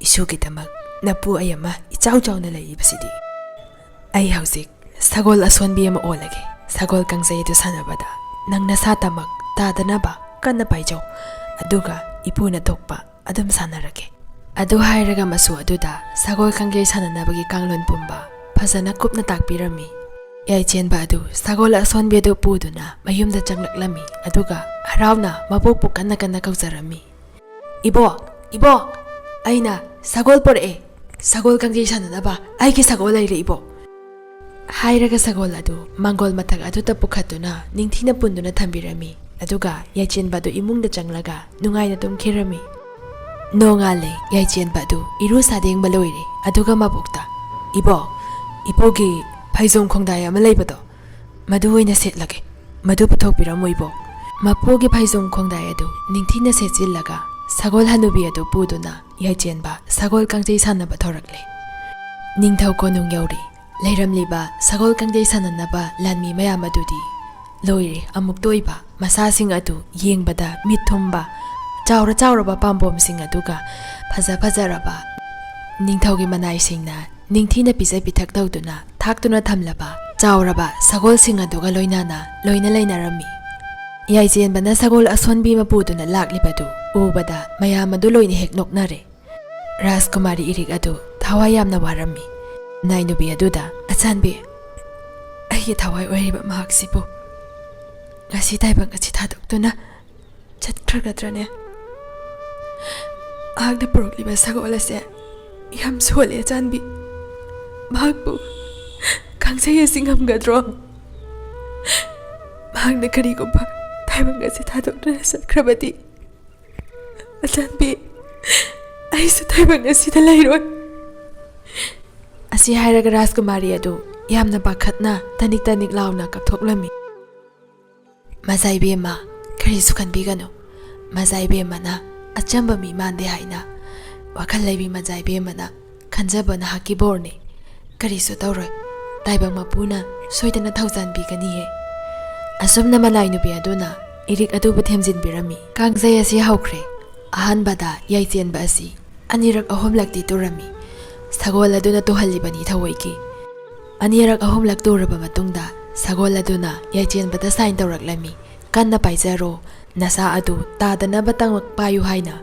ꯏꯁꯨꯒꯤꯗꯃꯛ ꯅꯄꯨ ꯑꯩ ꯑꯃ ꯏꯆꯥꯎ ꯆꯥꯎꯅ ꯂꯩꯔꯤꯕꯁꯤꯗꯤ꯫ ꯑꯩ ꯍꯧꯖꯤꯛ ꯁꯒꯣꯜ ꯑꯁꯣꯟꯕꯤ ꯑꯃ ꯑꯣꯜꯂꯒꯦ꯫ ꯁꯒꯣꯜ ꯀꯥꯡꯖꯩ ꯑꯗꯨ ꯁꯥꯟꯅꯕꯗ ꯅꯪ ꯅꯁꯥꯇꯃꯛ ꯇꯥꯗꯅꯕ ꯀꯟꯅ ꯄꯥꯏꯖꯧ꯫ ꯑꯗꯨꯒ ꯏꯄꯨꯅ ꯊꯣꯛꯄ ꯑꯗꯨꯝ ꯁꯥꯟꯅꯔꯒꯦ꯫" ꯑꯗꯨ ꯍꯥꯏꯔꯒ ꯃꯁꯨ ꯑꯗꯨꯗ ꯁꯒꯣꯜ ꯀꯥꯡꯖꯩ ꯁꯥꯟꯅꯅꯕꯒꯤ ꯀꯥꯡꯂꯣꯟ ꯄꯨꯝꯕ ꯐꯖꯅ ꯀꯨꯞꯅ ꯇꯥꯛꯄꯤꯔꯝꯃꯤ꯫ ꯌꯥꯏꯆꯦꯟꯕ ꯑꯗꯨ ꯁꯒꯣꯜ ꯑꯁꯣꯟꯕꯤ ꯑꯗꯨ ꯄꯨꯗꯨꯅ ꯃꯌꯨꯝꯗ ꯆꯪꯂꯛꯂꯝꯃꯤ, ꯑꯗꯨꯒ ꯍꯔꯥꯎꯅ ꯃꯕꯣꯛꯄꯨ ꯀꯟꯅ ꯀꯟꯅ ꯀꯧꯖꯔꯝꯃꯤ꯫ "ꯏꯕꯣꯛ, ꯏꯕꯣꯛ, ꯑꯩꯅ ꯁꯒꯣꯜ ꯄꯣꯔꯛꯑꯦ, ꯁꯒꯣꯜ ꯀꯥꯡꯖꯩ ꯁꯥꯟꯅꯅꯕ ꯑꯩꯒꯤ ꯁꯒꯣꯜ ꯂꯩꯔꯦ ꯏꯕꯣꯛ꯫" ꯍꯥꯏꯔꯒ ꯁꯒꯣꯜ ꯑꯗꯨ ꯃꯥꯡꯒꯣꯜ ꯃꯊꯛ ꯑꯗꯨꯗ ꯄꯨꯈꯠꯇꯨꯅ ꯅꯤꯡꯊꯤꯅ ꯄꯨꯟꯗꯨꯅ ꯊꯝꯕꯤꯔꯝꯃꯤ꯫ ꯑꯗꯨꯒ ꯌꯥꯏꯆꯦꯟꯕ ꯑꯗꯨ ꯏꯃꯨꯡꯗ ꯆꯪꯂꯒ ꯅꯨꯡꯉꯥꯏꯅ ꯇꯨꯝꯈꯤꯔꯝꯃꯤ꯫ ꯅꯣꯡꯉꯥꯜꯂꯦ, ꯌꯥꯏꯆꯦꯟꯕ ꯑꯗꯨ ꯏꯔꯨ ꯁꯥꯗꯦꯡꯕ ꯂꯣꯏꯔꯦ, ꯑꯗꯨꯒ ꯃꯕꯣꯛꯇ, "ꯏꯕꯣꯛ, ꯏꯄꯨꯒꯤ ꯐꯩꯖꯣꯝ ꯈꯣꯡꯗꯥꯏ ꯑꯃ ꯂꯩꯕꯗꯣ, ꯃꯗꯨ ꯑꯣꯏꯅ ꯁꯦꯠꯂꯒꯦ, ꯃꯗꯨ ꯄꯨꯊꯣꯛꯄꯤꯔꯝꯃꯣ ꯏꯕꯣꯛ꯫" ꯃꯄꯨꯒꯤ ꯐꯩꯖꯣꯝ ꯈꯣꯡꯗꯥꯏ ꯑꯗꯨ ꯅꯤꯡꯊꯤꯅ ꯁꯦꯠꯆꯤꯜꯂꯒ ꯁꯒꯣꯜ ꯍꯅꯨꯕꯤ ꯑꯗꯨ ꯄꯨꯗꯨꯅ ꯌꯥꯏꯆꯦꯟꯕ ꯁꯒꯣꯜ ꯀꯥꯡꯖꯩ ꯁꯥꯟꯅꯕ ꯊꯧꯔꯛꯂꯦ꯫ ꯅꯤꯡꯊꯧ ꯀꯣꯅꯨꯡ ꯌꯧꯔꯦ꯫ ꯂꯩꯔꯝꯂꯤꯕ ꯁꯒꯣꯜ ꯀꯥꯡꯖꯩ ꯁꯥꯟꯅꯅꯕ ꯂꯥꯟꯃꯤ ꯃꯌꯥꯝ ꯑꯗꯨꯗꯤ ꯂꯣꯏꯔꯦ, ꯑꯃꯨꯛꯇ ꯑꯣꯏꯕ ꯃꯁꯥꯁꯤꯡ ꯑꯗꯨ ꯌꯦꯡꯕꯗ ꯃꯤꯠ ꯊꯨꯝꯕ, ꯆꯥꯎꯔ ꯆꯥꯎꯔꯕ ꯄꯥꯝꯕꯣꯝꯁꯤꯡ ꯑꯗꯨꯒ ꯐꯖ ꯐꯖꯔꯕ ꯅꯤꯡꯊꯧꯒꯤ ꯃꯅꯥꯏꯁꯤꯡꯅ ꯅꯤꯡꯊꯤꯅ ꯄꯤꯖ ꯄꯤꯊꯛ ꯇꯧꯗꯨꯅ ꯊꯥꯛꯇꯨꯅ ꯊꯝꯂꯕ ꯆꯥꯎꯔꯕ ꯁꯒꯣꯜꯁꯤꯡ ꯑꯗꯨꯒ ꯂꯣꯏꯅꯅ ꯂꯣꯏꯅ ꯂꯩꯅꯔꯝꯃꯤ꯫ ꯌꯥꯏꯆꯦꯟꯕꯅ ꯁꯒꯣꯜ ꯑꯁꯣꯟꯕꯤ ꯑꯃ ꯄꯨꯗꯨꯅ ꯂꯥꯛꯂꯤꯕꯗꯨ ꯎꯕꯗ ꯃꯌꯥꯝ ꯑꯗꯨ ꯂꯣꯏꯅ ꯍꯦꯛ ꯅꯣꯛꯅꯔꯦ꯫ ꯔꯥꯖꯀꯨꯃꯥꯔꯤ ꯏꯔꯤꯛ ꯑꯗꯨ ꯊꯋꯥꯏ ꯌꯥꯝꯅ ꯋꯥꯔꯝꯃꯤ꯫ ꯅꯥꯏꯅꯨꯕꯤ ꯑꯗꯨꯗ, "ꯑꯆꯥꯟꯕꯤ, ꯑꯩꯒꯤ ꯊꯋꯥꯏ ꯑꯣꯏꯔꯤꯕ ꯃꯍꯥꯛꯁꯤꯕꯨ ꯉꯁꯤ ꯇꯥꯏꯕꯪ ꯑꯁꯤ ꯊꯥꯗꯣꯛꯇꯨꯅ ꯆꯠꯈ꯭ꯔꯒꯗ꯭ꯔꯅꯦ?" ꯃꯍꯥꯛꯅ ꯄꯨꯔꯛꯂꯤꯕ ꯁꯒꯣꯜ ꯑꯁꯦ ꯌꯥꯝ ꯁꯣꯜꯂꯦ, ꯑꯆꯥꯟꯕꯤ꯫ ꯃꯍꯥꯛꯄꯨ ꯀꯥꯡꯖꯩ ꯑꯁꯤ ꯉꯝꯒꯗ꯭ꯔꯣ? ꯃꯍꯥꯛꯅ ꯀꯔꯤꯒꯨꯝꯕ ꯇꯥꯏꯕꯪ ꯑꯁꯤ ꯊꯥꯗꯣꯛꯇꯨꯅ ꯆꯠꯈ꯭ꯔꯕꯗꯤ, ꯑꯆꯥꯟꯕꯤ, ꯑꯩꯁꯨ ꯇꯥꯏꯕꯪ ꯑꯁꯤꯗ ꯂꯩꯔꯣꯏ꯫ ꯑꯁꯤ ꯍꯥꯏꯔꯒ ꯔꯥꯖꯀꯨꯃꯥꯔꯤ ꯑꯗꯨ ꯌꯥꯝꯅ ꯄꯥꯈꯠꯅ ꯇꯅꯤꯛ ꯇꯅꯤꯛ ꯂꯥꯎꯅ ꯀꯞꯊꯣꯛꯂꯝꯃꯤ꯫ "ꯃꯖꯥ ꯏꯕꯦꯝꯃ, ꯀꯔꯤꯁꯨ ꯈꯟꯕꯤꯒꯅꯨ꯫ ꯃꯖꯥ ꯏꯕꯦꯝꯃꯅ ꯑꯆꯝꯕ ꯃꯤ ꯃꯥꯟꯗꯦ ꯍꯥꯏꯅ ꯋꯥꯈꯜ ꯂꯩꯕꯤ ꯃꯖꯥ ꯏꯕꯦꯝꯃꯅ ꯈꯟꯖꯕ ꯅꯍꯥꯛꯀꯤ ꯕꯣꯔꯅꯤ꯫ ꯀꯔꯤꯁꯨ ꯇꯧꯔꯣꯏ꯫ ꯇꯥꯏꯕꯪ ꯃꯄꯨꯅ ꯁꯣꯏꯗꯅ ꯊꯧꯖꯥꯟꯕꯤꯒꯅꯤꯌꯦ꯫" ꯑꯁꯨꯝꯅ ꯃꯅꯥꯏ ꯅꯨꯄꯤ ꯑꯗꯨꯅ ꯏꯔꯤꯛ ꯑꯗꯨꯕꯨ ꯊꯦꯝꯖꯤꯟꯕꯤꯔꯝꯃꯤ꯫ ꯀꯥꯡꯖꯩ ꯑꯁꯤ ꯍꯧꯈ꯭ꯔꯦ꯫ ꯑꯍꯥꯟꯕꯗ ꯌꯥꯏꯆꯦꯟꯕ ꯑꯁꯤ ꯑꯅꯤꯔꯛ ꯑꯍꯨꯝꯂꯛꯇꯤ ꯇꯨꯔꯝꯃꯤ꯫ ꯁꯒꯣꯜ ꯑꯗꯨꯅ ꯇꯨꯍꯜꯂꯤꯕꯅꯤ ꯊꯧꯑꯣꯏꯀꯤ꯫ ꯑꯅꯤꯔꯛ ꯑꯍꯨꯝꯂꯛ ꯇꯨꯔꯕ ꯃꯇꯨꯡꯗ ꯁꯒꯣꯜ ꯑꯗꯨꯅ ꯌꯥꯏꯆꯦꯟꯕꯗ ꯁꯥꯏꯟ ꯇꯧꯔꯛꯂꯝꯃꯤ, "ꯀꯟꯅ ꯄꯥꯏꯖꯔꯣ, ꯅꯁꯥ ꯑꯗꯨ ꯇꯥꯗꯅꯕ ꯇꯉꯛ ꯄꯥꯏꯌꯨ" ꯍꯥꯏꯅ꯫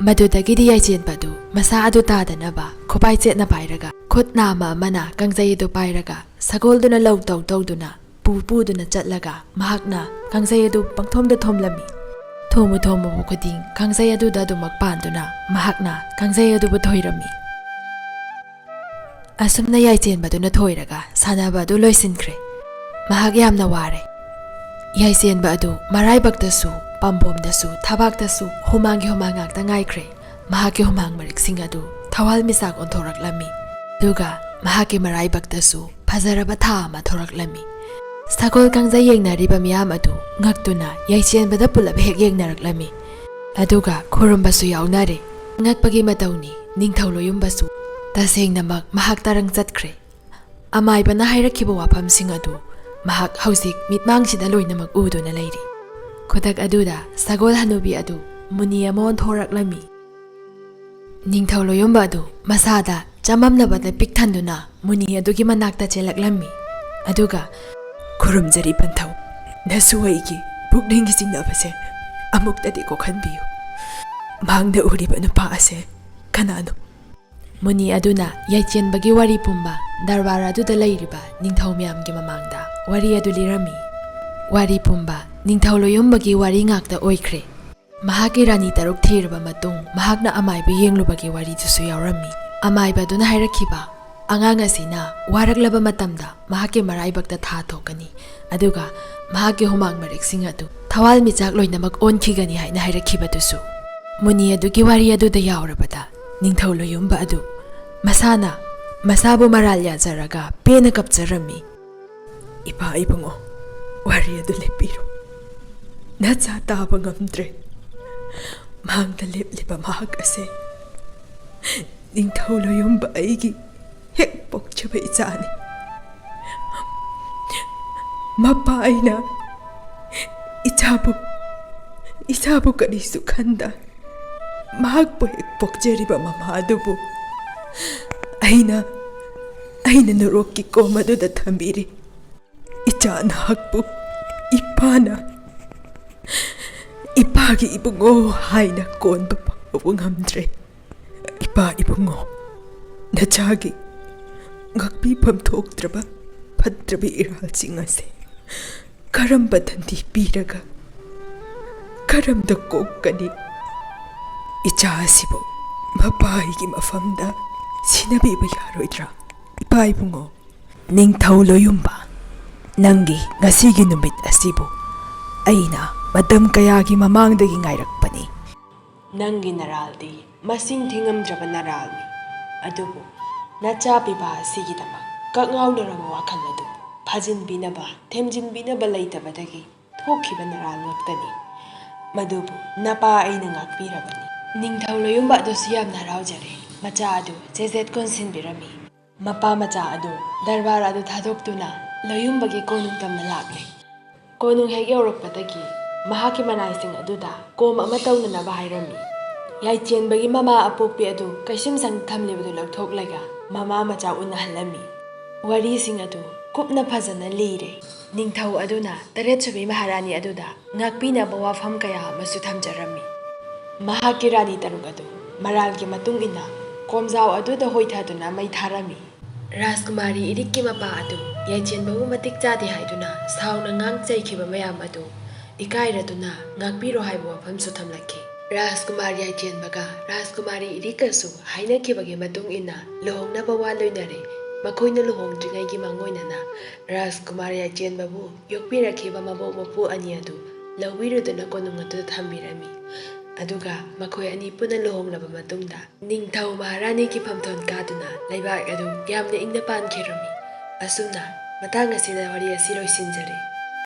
ꯃꯗꯨꯗꯒꯤꯗꯤ ꯌꯥꯏꯆꯦꯟꯕ ꯑꯗꯨ ꯃꯁꯥ ꯑꯗꯨ ꯇꯥꯗꯅꯕ ꯈꯨꯄꯥꯏ ꯆꯦꯠꯅ ꯄꯥꯏꯔꯒ, ꯈꯨꯠ ꯅꯥꯝꯃ ꯑꯃꯅ ꯀꯥꯡꯖꯩ ꯑꯗꯨ ꯄꯥꯏꯔꯒ ꯁꯒꯣꯜꯗꯨꯅ ꯂꯧ ꯇꯧ ꯇꯧꯗꯨꯅ ꯄꯨ ꯄꯨꯗꯨꯅ ꯆꯠꯂꯒ ꯃꯍꯥꯛꯅ ꯀꯥꯡꯖꯩ ꯑꯗꯨ ꯄꯪꯊꯣꯝꯗ ꯊꯣꯝꯂꯝꯃꯤ꯫ ꯊꯣꯝꯃꯨ ꯊꯣꯝꯃꯨꯕ ꯈꯨꯗꯤꯡ ꯀꯥꯡꯖꯩ ꯑꯗꯨꯗ ꯑꯗꯨꯃꯛ ꯄꯥꯟꯗꯨꯅ ꯃꯍꯥꯛꯅ ꯀꯥꯡꯖꯩ ꯑꯗꯨꯕꯨ ꯊꯣꯏꯔꯝꯃꯤ꯫ ꯑꯁꯨꯝꯅ ꯌꯥꯏꯆꯦꯟꯕꯗꯨꯅ ꯊꯣꯏꯔꯒ ꯁꯥꯟꯅꯕ ꯑꯗꯨ ꯂꯣꯏꯁꯤꯟꯈ꯭ꯔꯦ꯫ ꯃꯍꯥꯛ ꯌꯥꯝꯅ ꯋꯥꯔꯦ꯫ ꯌꯥꯏꯆꯦꯟꯕ ꯑꯗꯨ ꯃꯔꯥꯏꯕꯛꯇꯁꯨ, ꯄꯥꯝꯕꯣꯝꯗꯁꯨ, ꯊꯕꯥꯛꯇꯁꯨ ꯍꯨꯃꯥꯡꯒꯤ ꯍꯨꯃꯥꯡ ꯉꯥꯛꯇ ꯉꯥꯏꯈ꯭ꯔꯦ꯫ ꯃꯍꯥꯛꯀꯤ ꯍꯨꯃꯥꯡ ꯃꯔꯤꯛꯁꯤꯡ ꯑꯗꯨ ꯊꯋꯥꯜ ꯃꯤꯆꯥꯛ ꯑꯣꯟꯊꯣꯔꯛꯂꯝꯃꯤ꯫ ꯑꯗꯨꯒ ꯃꯍꯥꯛꯀꯤ ꯃꯔꯥꯏꯕꯛꯇꯁꯨ ꯐꯖꯔꯕ ꯊꯥ ꯑꯃ ꯊꯣꯔꯛꯂꯝꯃꯤ꯫ ꯁꯒꯣꯜ ꯀꯥꯡꯖꯩ ꯌꯦꯡꯅꯔꯤꯕ ꯃꯤꯌꯥꯝ ꯑꯗꯨ ꯉꯛꯇꯨꯅ ꯌꯥꯏꯆꯦꯟꯕꯗ ꯄꯨꯂꯞ ꯍꯦꯛ ꯌꯦꯡꯅꯔꯛꯂꯝꯃꯤ꯫ ꯑꯗꯨꯒ ꯈꯨꯔꯨꯝꯕꯁꯨ ꯌꯥꯎꯅꯔꯦ꯫ ꯉꯛꯄꯒꯤ ꯃꯇꯧꯅꯤ꯫ ꯅꯤꯡꯊꯧ ꯂꯣꯌꯨꯝꯕꯁꯨ ꯇꯁꯦꯡꯅꯃꯛ ꯃꯍꯥꯛ ꯇꯔꯪ ꯆꯠꯈ꯭ꯔꯦ꯫ ꯑꯃꯥꯏꯕꯅ ꯍꯥꯏꯔꯛꯈꯤꯕ ꯋꯥꯐꯝꯁꯤꯡ ꯑꯗꯨ ꯃꯍꯥꯛ ꯍꯧꯖꯤꯛ ꯃꯤꯠꯃꯥꯡꯁꯤꯗ ꯂꯣꯏꯅꯃꯛ ꯎꯗꯨꯅ ꯂꯩꯔꯤ꯫ ꯈꯨꯗꯛ ꯑꯗꯨꯗ ꯁꯒꯣꯜ ꯍꯅꯨꯕꯤ ꯑꯗꯨ ꯃꯨꯅꯤ ꯑꯃ ꯑꯣꯟꯊꯣꯔꯛꯂꯝꯃꯤ꯫ ꯅꯤꯡꯊꯧ ꯂꯣꯌꯨꯝꯕ ꯑꯗꯨ ꯃꯁꯥꯗ ꯆꯃꯝꯅꯕꯗ ꯄꯤꯛ ꯊꯟꯗꯨꯅ ꯃꯨꯅꯤ ꯑꯗꯨꯒꯤ ꯃꯅꯥꯛꯇ ꯆꯦꯜꯂꯛꯂꯝꯃꯤ꯫ ꯑꯗꯨꯒ, "ꯈꯨꯔꯨꯝꯖꯔꯤ ꯄꯟꯊꯧ, ꯅꯁꯨ ꯑꯩꯒꯤ ꯄꯨꯛꯅꯤꯡꯒꯤ ꯆꯤꯡꯅꯕꯁꯦ ꯑꯃꯨꯛꯇꯗꯤ ꯀꯣꯛꯍꯟꯕꯤꯌꯨ꯫ ꯃꯥꯡꯗ ꯎꯔꯤꯕ ꯅꯨꯄꯥ ꯑꯁꯦ ꯀꯅꯥꯅꯣ?" ꯃꯨꯅꯤ ꯑꯗꯨꯅ ꯌꯥꯏꯆꯦꯟꯕꯒꯤ ꯋꯥꯔꯤ ꯄꯨꯝꯕ ꯗꯔꯕꯥꯔ ꯑꯗꯨꯗ ꯂꯩꯔꯤꯕ ꯅꯤꯡꯊꯧ ꯃꯌꯥꯝꯒꯤ ꯃꯃꯥꯡꯗ ꯋꯥꯔꯤ ꯑꯗꯨ ꯂꯤꯔꯝꯃꯤ꯫ ꯋꯥꯔꯤ ꯄꯨꯝꯕ ꯅꯤꯡꯊꯧ ꯂꯣꯌꯨꯝꯕꯒꯤ ꯋꯥꯔꯤ ꯉꯥꯛꯇ ꯑꯣꯏꯈ꯭ꯔꯦ꯫ ꯃꯍꯥꯛꯀꯤ ꯔꯥꯅꯤ ꯇꯔꯨꯛ ꯊꯤꯔꯕ ꯃꯇꯨꯡ, ꯃꯍꯥꯛꯅ ꯑꯃꯥꯏꯕ ꯌꯦꯡꯂꯨꯕꯒꯤ ꯋꯥꯔꯤꯗꯨꯁꯨ ꯌꯥꯎꯔꯝꯃꯤ꯫ ꯑꯃꯥꯏꯕ ꯑꯗꯨꯅ ꯍꯥꯏꯔꯛꯈꯤꯕ, ꯑꯉꯥꯡ ꯑꯁꯤꯅ ꯋꯥꯔꯛꯂꯕ ꯃꯇꯝꯗ ꯃꯍꯥꯛꯀꯤ ꯃꯔꯥꯏꯕꯛꯇ ꯊꯥ ꯊꯣꯛꯀꯅꯤ, ꯑꯗꯨꯒ ꯃꯍꯥꯛꯀꯤ ꯍꯨꯃꯥꯡ ꯃꯔꯦꯛꯁꯤꯡ ꯑꯗꯨ ꯊꯋꯥꯜ ꯃꯤꯆꯥꯛ ꯂꯣꯏꯅꯃꯛ ꯑꯣꯟꯈꯤꯒꯅꯤ ꯍꯥꯏꯅ ꯍꯥꯏꯔꯛꯈꯤꯕꯗꯨꯁꯨ꯫ ꯃꯨꯅꯤ ꯑꯗꯨꯒꯤ ꯋꯥꯔꯤ ꯑꯗꯨꯗ ꯌꯥꯎꯔꯕꯗ, ꯅꯤꯡꯊꯧ ꯂꯣꯌꯨꯝꯕ ꯑꯗꯨ ꯃꯁꯥꯅ ꯃꯁꯥꯕꯨ ꯃꯔꯥꯜ ꯌꯥꯖꯔꯒ ꯄꯦꯟꯅ ꯀꯞꯆꯔꯝꯃꯤ꯫ "ꯏꯄꯥ ꯏꯕꯨꯡꯉꯣ, ꯋꯥꯔꯤ ꯑꯗꯨ ꯂꯦꯞꯄꯤꯔꯣ꯫ ꯅꯆꯥ ꯇꯥꯕ ꯉꯝꯗ꯭ꯔꯦ꯫ ꯃꯥꯡꯗ ꯂꯦꯞꯂꯤꯕ ꯃꯍꯥꯛ ꯑꯁꯦ ꯅꯤꯡꯊꯧ ꯂꯣꯌꯨꯝꯕ ꯑꯩꯒꯤ ꯍꯦꯛ ꯄꯣꯛꯆꯕ ꯏꯆꯥꯅꯤ꯫ ꯃꯄꯥ ꯑꯩꯅ ꯏꯆꯥꯕꯨ, ꯏꯆꯥꯕꯨ ꯀꯔꯤꯁꯨ ꯈꯟꯗ ꯃꯍꯥꯛꯄꯨ ꯍꯦꯛ ꯄꯣꯛꯆꯔꯤꯕ ꯃꯃꯥ ꯑꯗꯨꯕꯨ ꯑꯩꯅ, ꯑꯩꯅ ꯅꯨꯔꯣꯛꯀꯤ ꯀꯣꯝ ꯑꯗꯨꯗ ꯊꯝꯕꯤꯔꯤ꯫ ꯏꯆꯥ ꯅꯍꯥꯛꯄꯨ ꯏꯄꯥꯅ, ꯏꯄꯥꯒꯤ ꯏꯕꯨꯡꯉꯣ ꯍꯥꯏꯅ ꯀꯣꯟꯕ ꯐꯥꯎꯕ ꯉꯝꯗ꯭ꯔꯦ꯫ ꯏꯄꯥ ꯏꯕꯨꯡꯉꯣ, ꯅꯆꯥꯒꯤ ꯉꯥꯛꯄꯤꯐꯝ ꯊꯣꯛꯇ꯭ꯔꯕ ꯐꯠꯇ꯭ꯔꯕ ꯏꯔꯥꯜꯁꯤꯡ ꯑꯁꯦ ꯀꯔꯝꯕ ꯗꯟꯗꯤ ꯄꯤꯔꯒ ꯀꯔꯝꯗ ꯀꯣꯛꯀꯅꯤ? ꯏꯆꯥ ꯑꯁꯤꯕꯨ ꯃꯄꯥꯒꯤ ꯃꯐꯝꯗ ꯁꯤꯟꯅꯕꯤꯕ ꯌꯥꯔꯣꯏꯗ꯭ꯔꯥ? ꯏꯄꯥ ꯏꯕꯨꯡꯉꯣ, ꯅꯤꯡꯊꯧ ꯂꯣꯌꯨꯝꯕ, ꯅꯪꯒꯤ ꯉꯁꯤꯒꯤ ꯅꯨꯃꯤꯠ ꯑꯁꯤꯕꯨ ꯑꯩꯅ ꯃꯇꯝ ꯀꯌꯥꯒꯤ ꯃꯃꯥꯡꯗꯒꯤ ꯉꯥꯏꯔꯛꯄꯅꯤ꯫ ꯅꯪꯒꯤ ꯅꯔꯥꯜꯗꯤ ꯃꯁꯤꯡ ꯊꯤꯉꯝꯗ꯭ꯔꯕ ꯅꯔꯥꯜꯅꯤ꯫ ꯑꯗꯨꯕꯨ ꯅꯆꯥ ꯄꯤꯕ ꯑꯁꯤꯒꯤꯗꯃꯛ ꯀꯛꯉꯥꯎꯅꯔꯕ ꯋꯥꯈꯜ ꯑꯗꯨ ꯐꯥꯖꯤꯟꯕꯤꯅꯕ, ꯊꯦꯝꯖꯤꯟꯕꯤꯅꯕ ꯂꯩꯇꯕꯗꯒꯤ ꯊꯣꯛꯈꯤꯕ ꯅꯔꯥꯜ ꯉꯥꯛꯇꯅꯤ꯫ ꯃꯗꯨꯕꯨ ꯅꯄꯥ ꯑꯩꯅ ꯉꯥꯛꯄꯤꯔꯕꯅꯤ꯫" ꯅꯤꯡꯊꯧ ꯂꯣꯌꯨꯝꯕ ꯑꯗꯨꯁꯨ ꯌꯥꯝꯅ ꯍꯔꯥꯎꯖꯔꯦ꯫ ꯃꯆꯥ ꯑꯗꯨ ꯆꯦꯖꯦꯠ ꯀꯣꯟꯁꯤꯟꯕꯤꯔꯝꯃꯤ꯫ ꯃꯄꯥ ꯃꯆꯥ ꯑꯗꯨ ꯗꯔꯕꯥꯔ ꯑꯗꯨ ꯊꯥꯗꯣꯛꯇꯨꯅ ꯂꯣꯌꯨꯝꯕꯒꯤ ꯀꯣꯅꯨꯡ ꯇꯝꯅ ꯂꯥꯛꯂꯦ꯫ ꯀꯣꯅꯨꯡ ꯍꯦꯛ ꯌꯧꯔꯛꯄꯗꯒꯤ ꯃꯍꯥꯛꯀꯤ ꯃꯅꯥꯏꯁꯤꯡ ꯑꯗꯨꯗ ꯀꯣꯝ ꯑꯃ ꯇꯧꯅꯅꯕ ꯍꯥꯏꯔꯝꯃꯤ꯫ ꯌꯥꯏꯆꯦꯟꯕꯒꯤ ꯃꯃꯥ ꯑꯄꯣꯛꯄꯤ ꯑꯗꯨ ꯀꯩꯁꯨꯝꯁꯪ ꯊꯝꯂꯤꯕꯗꯨ ꯂꯧꯊꯣꯛꯂꯒ ꯃꯃꯥ ꯃꯆꯥ ꯎꯅꯍꯜꯂꯝꯃꯤ꯫ ꯋꯥꯔꯤꯁꯤꯡ ꯑꯗꯨ ꯀꯨꯞꯅ ꯐꯖꯅ ꯂꯤꯔꯦ꯫ ꯅꯤꯡꯊꯧ ꯑꯗꯨꯅ ꯇꯔꯦꯠꯁꯨꯕꯤ ꯃꯍꯥꯔꯥꯅꯤ ꯑꯗꯨꯗ ꯉꯥꯛꯄꯤꯅꯕ ꯋꯥꯐꯝ ꯀꯌꯥ ꯑꯃꯁꯨ ꯊꯝꯖꯔꯝꯃꯤ꯫ ꯃꯍꯥꯛꯀꯤ ꯔꯥꯅꯤ ꯇꯔꯨꯛ ꯑꯗꯨ ꯃꯔꯥꯜꯒꯤ ꯃꯇꯨꯡ ꯏꯟꯅ ꯀꯣꯝꯖꯥꯎ ꯑꯗꯨꯗ ꯍꯣꯏꯊꯗꯨꯅ ꯃꯩ ꯊꯥꯔꯝꯃꯤ꯫ ꯔꯥꯖꯀꯨꯃꯥꯔꯤ ꯏꯔꯤꯛꯀꯤ ꯃꯄꯥ ꯑꯗꯨ ꯌꯥꯏꯆꯦꯟꯕꯕꯨ ꯃꯇꯤꯛ ꯆꯥꯗꯦ ꯍꯥꯏꯗꯨꯅ ꯁꯥꯎꯅ ꯉꯥꯡ ꯆꯩꯈꯤꯕ ꯃꯌꯥꯝ ꯑꯗꯨ ꯏꯀꯥꯏꯔꯗꯨꯅ ꯉꯥꯛꯄꯤꯔꯣ ꯍꯥꯏꯕ ꯋꯥꯐꯝꯁꯨ ꯊꯝꯂꯛꯈꯤ꯫ ꯔꯥꯖꯀꯨꯃꯥꯔ ꯌꯥꯏꯆꯦꯟꯕꯒ ꯔꯥꯖꯀꯨꯃꯥꯔꯤ ꯏꯔꯤꯛꯀꯁꯨ ꯍꯥꯏꯅꯈꯤꯕꯒꯤ ꯃꯇꯨꯡ ꯏꯟꯅ ꯂꯨꯍꯣꯡꯅꯕ ꯋꯥ ꯂꯣꯏꯅꯔꯦ꯫ ꯃꯈꯣꯏꯅ ꯂꯨꯍꯣꯡꯗ꯭ꯔꯤꯉꯩꯒꯤ ꯃꯥꯡꯑꯣꯏꯅꯅ ꯔꯥꯖꯀꯨꯃꯥꯔ ꯌꯥꯏꯆꯦꯟꯕꯕꯨ ꯌꯣꯛꯄꯤꯔꯛꯈꯤꯕ ꯃꯕꯣꯛ ꯃꯄꯨ ꯑꯅꯤ ꯑꯗꯨ ꯂꯧꯕꯤꯔꯨꯗꯨꯅ ꯀꯣꯅꯨꯡ ꯑꯗꯨꯗ ꯊꯝꯕꯤꯔꯝꯃꯤ꯫ ꯑꯗꯨꯒ ꯃꯈꯣꯏ ꯑꯅꯤ ꯄꯨꯟꯅ ꯂꯨꯍꯣꯡꯂꯕ ꯃꯇꯨꯡꯗ ꯅꯤꯡꯊꯧ ꯃꯍꯥꯔꯥꯅꯤꯒꯤ ꯐꯝꯊꯣꯟ ꯀꯥꯗꯨꯅ ꯂꯩꯕꯥꯛ ꯑꯗꯨ ꯌꯥꯝꯅ ꯏꯪꯅ ꯄꯥꯟꯈꯤꯔꯝꯃꯤ꯫ ꯑꯁꯨꯝꯅ ꯃꯇꯥꯡ ꯑꯁꯤꯗ ꯋꯥꯔꯤ ꯑꯁꯤ ꯂꯣꯏꯁꯤꯟꯖꯔꯦ꯫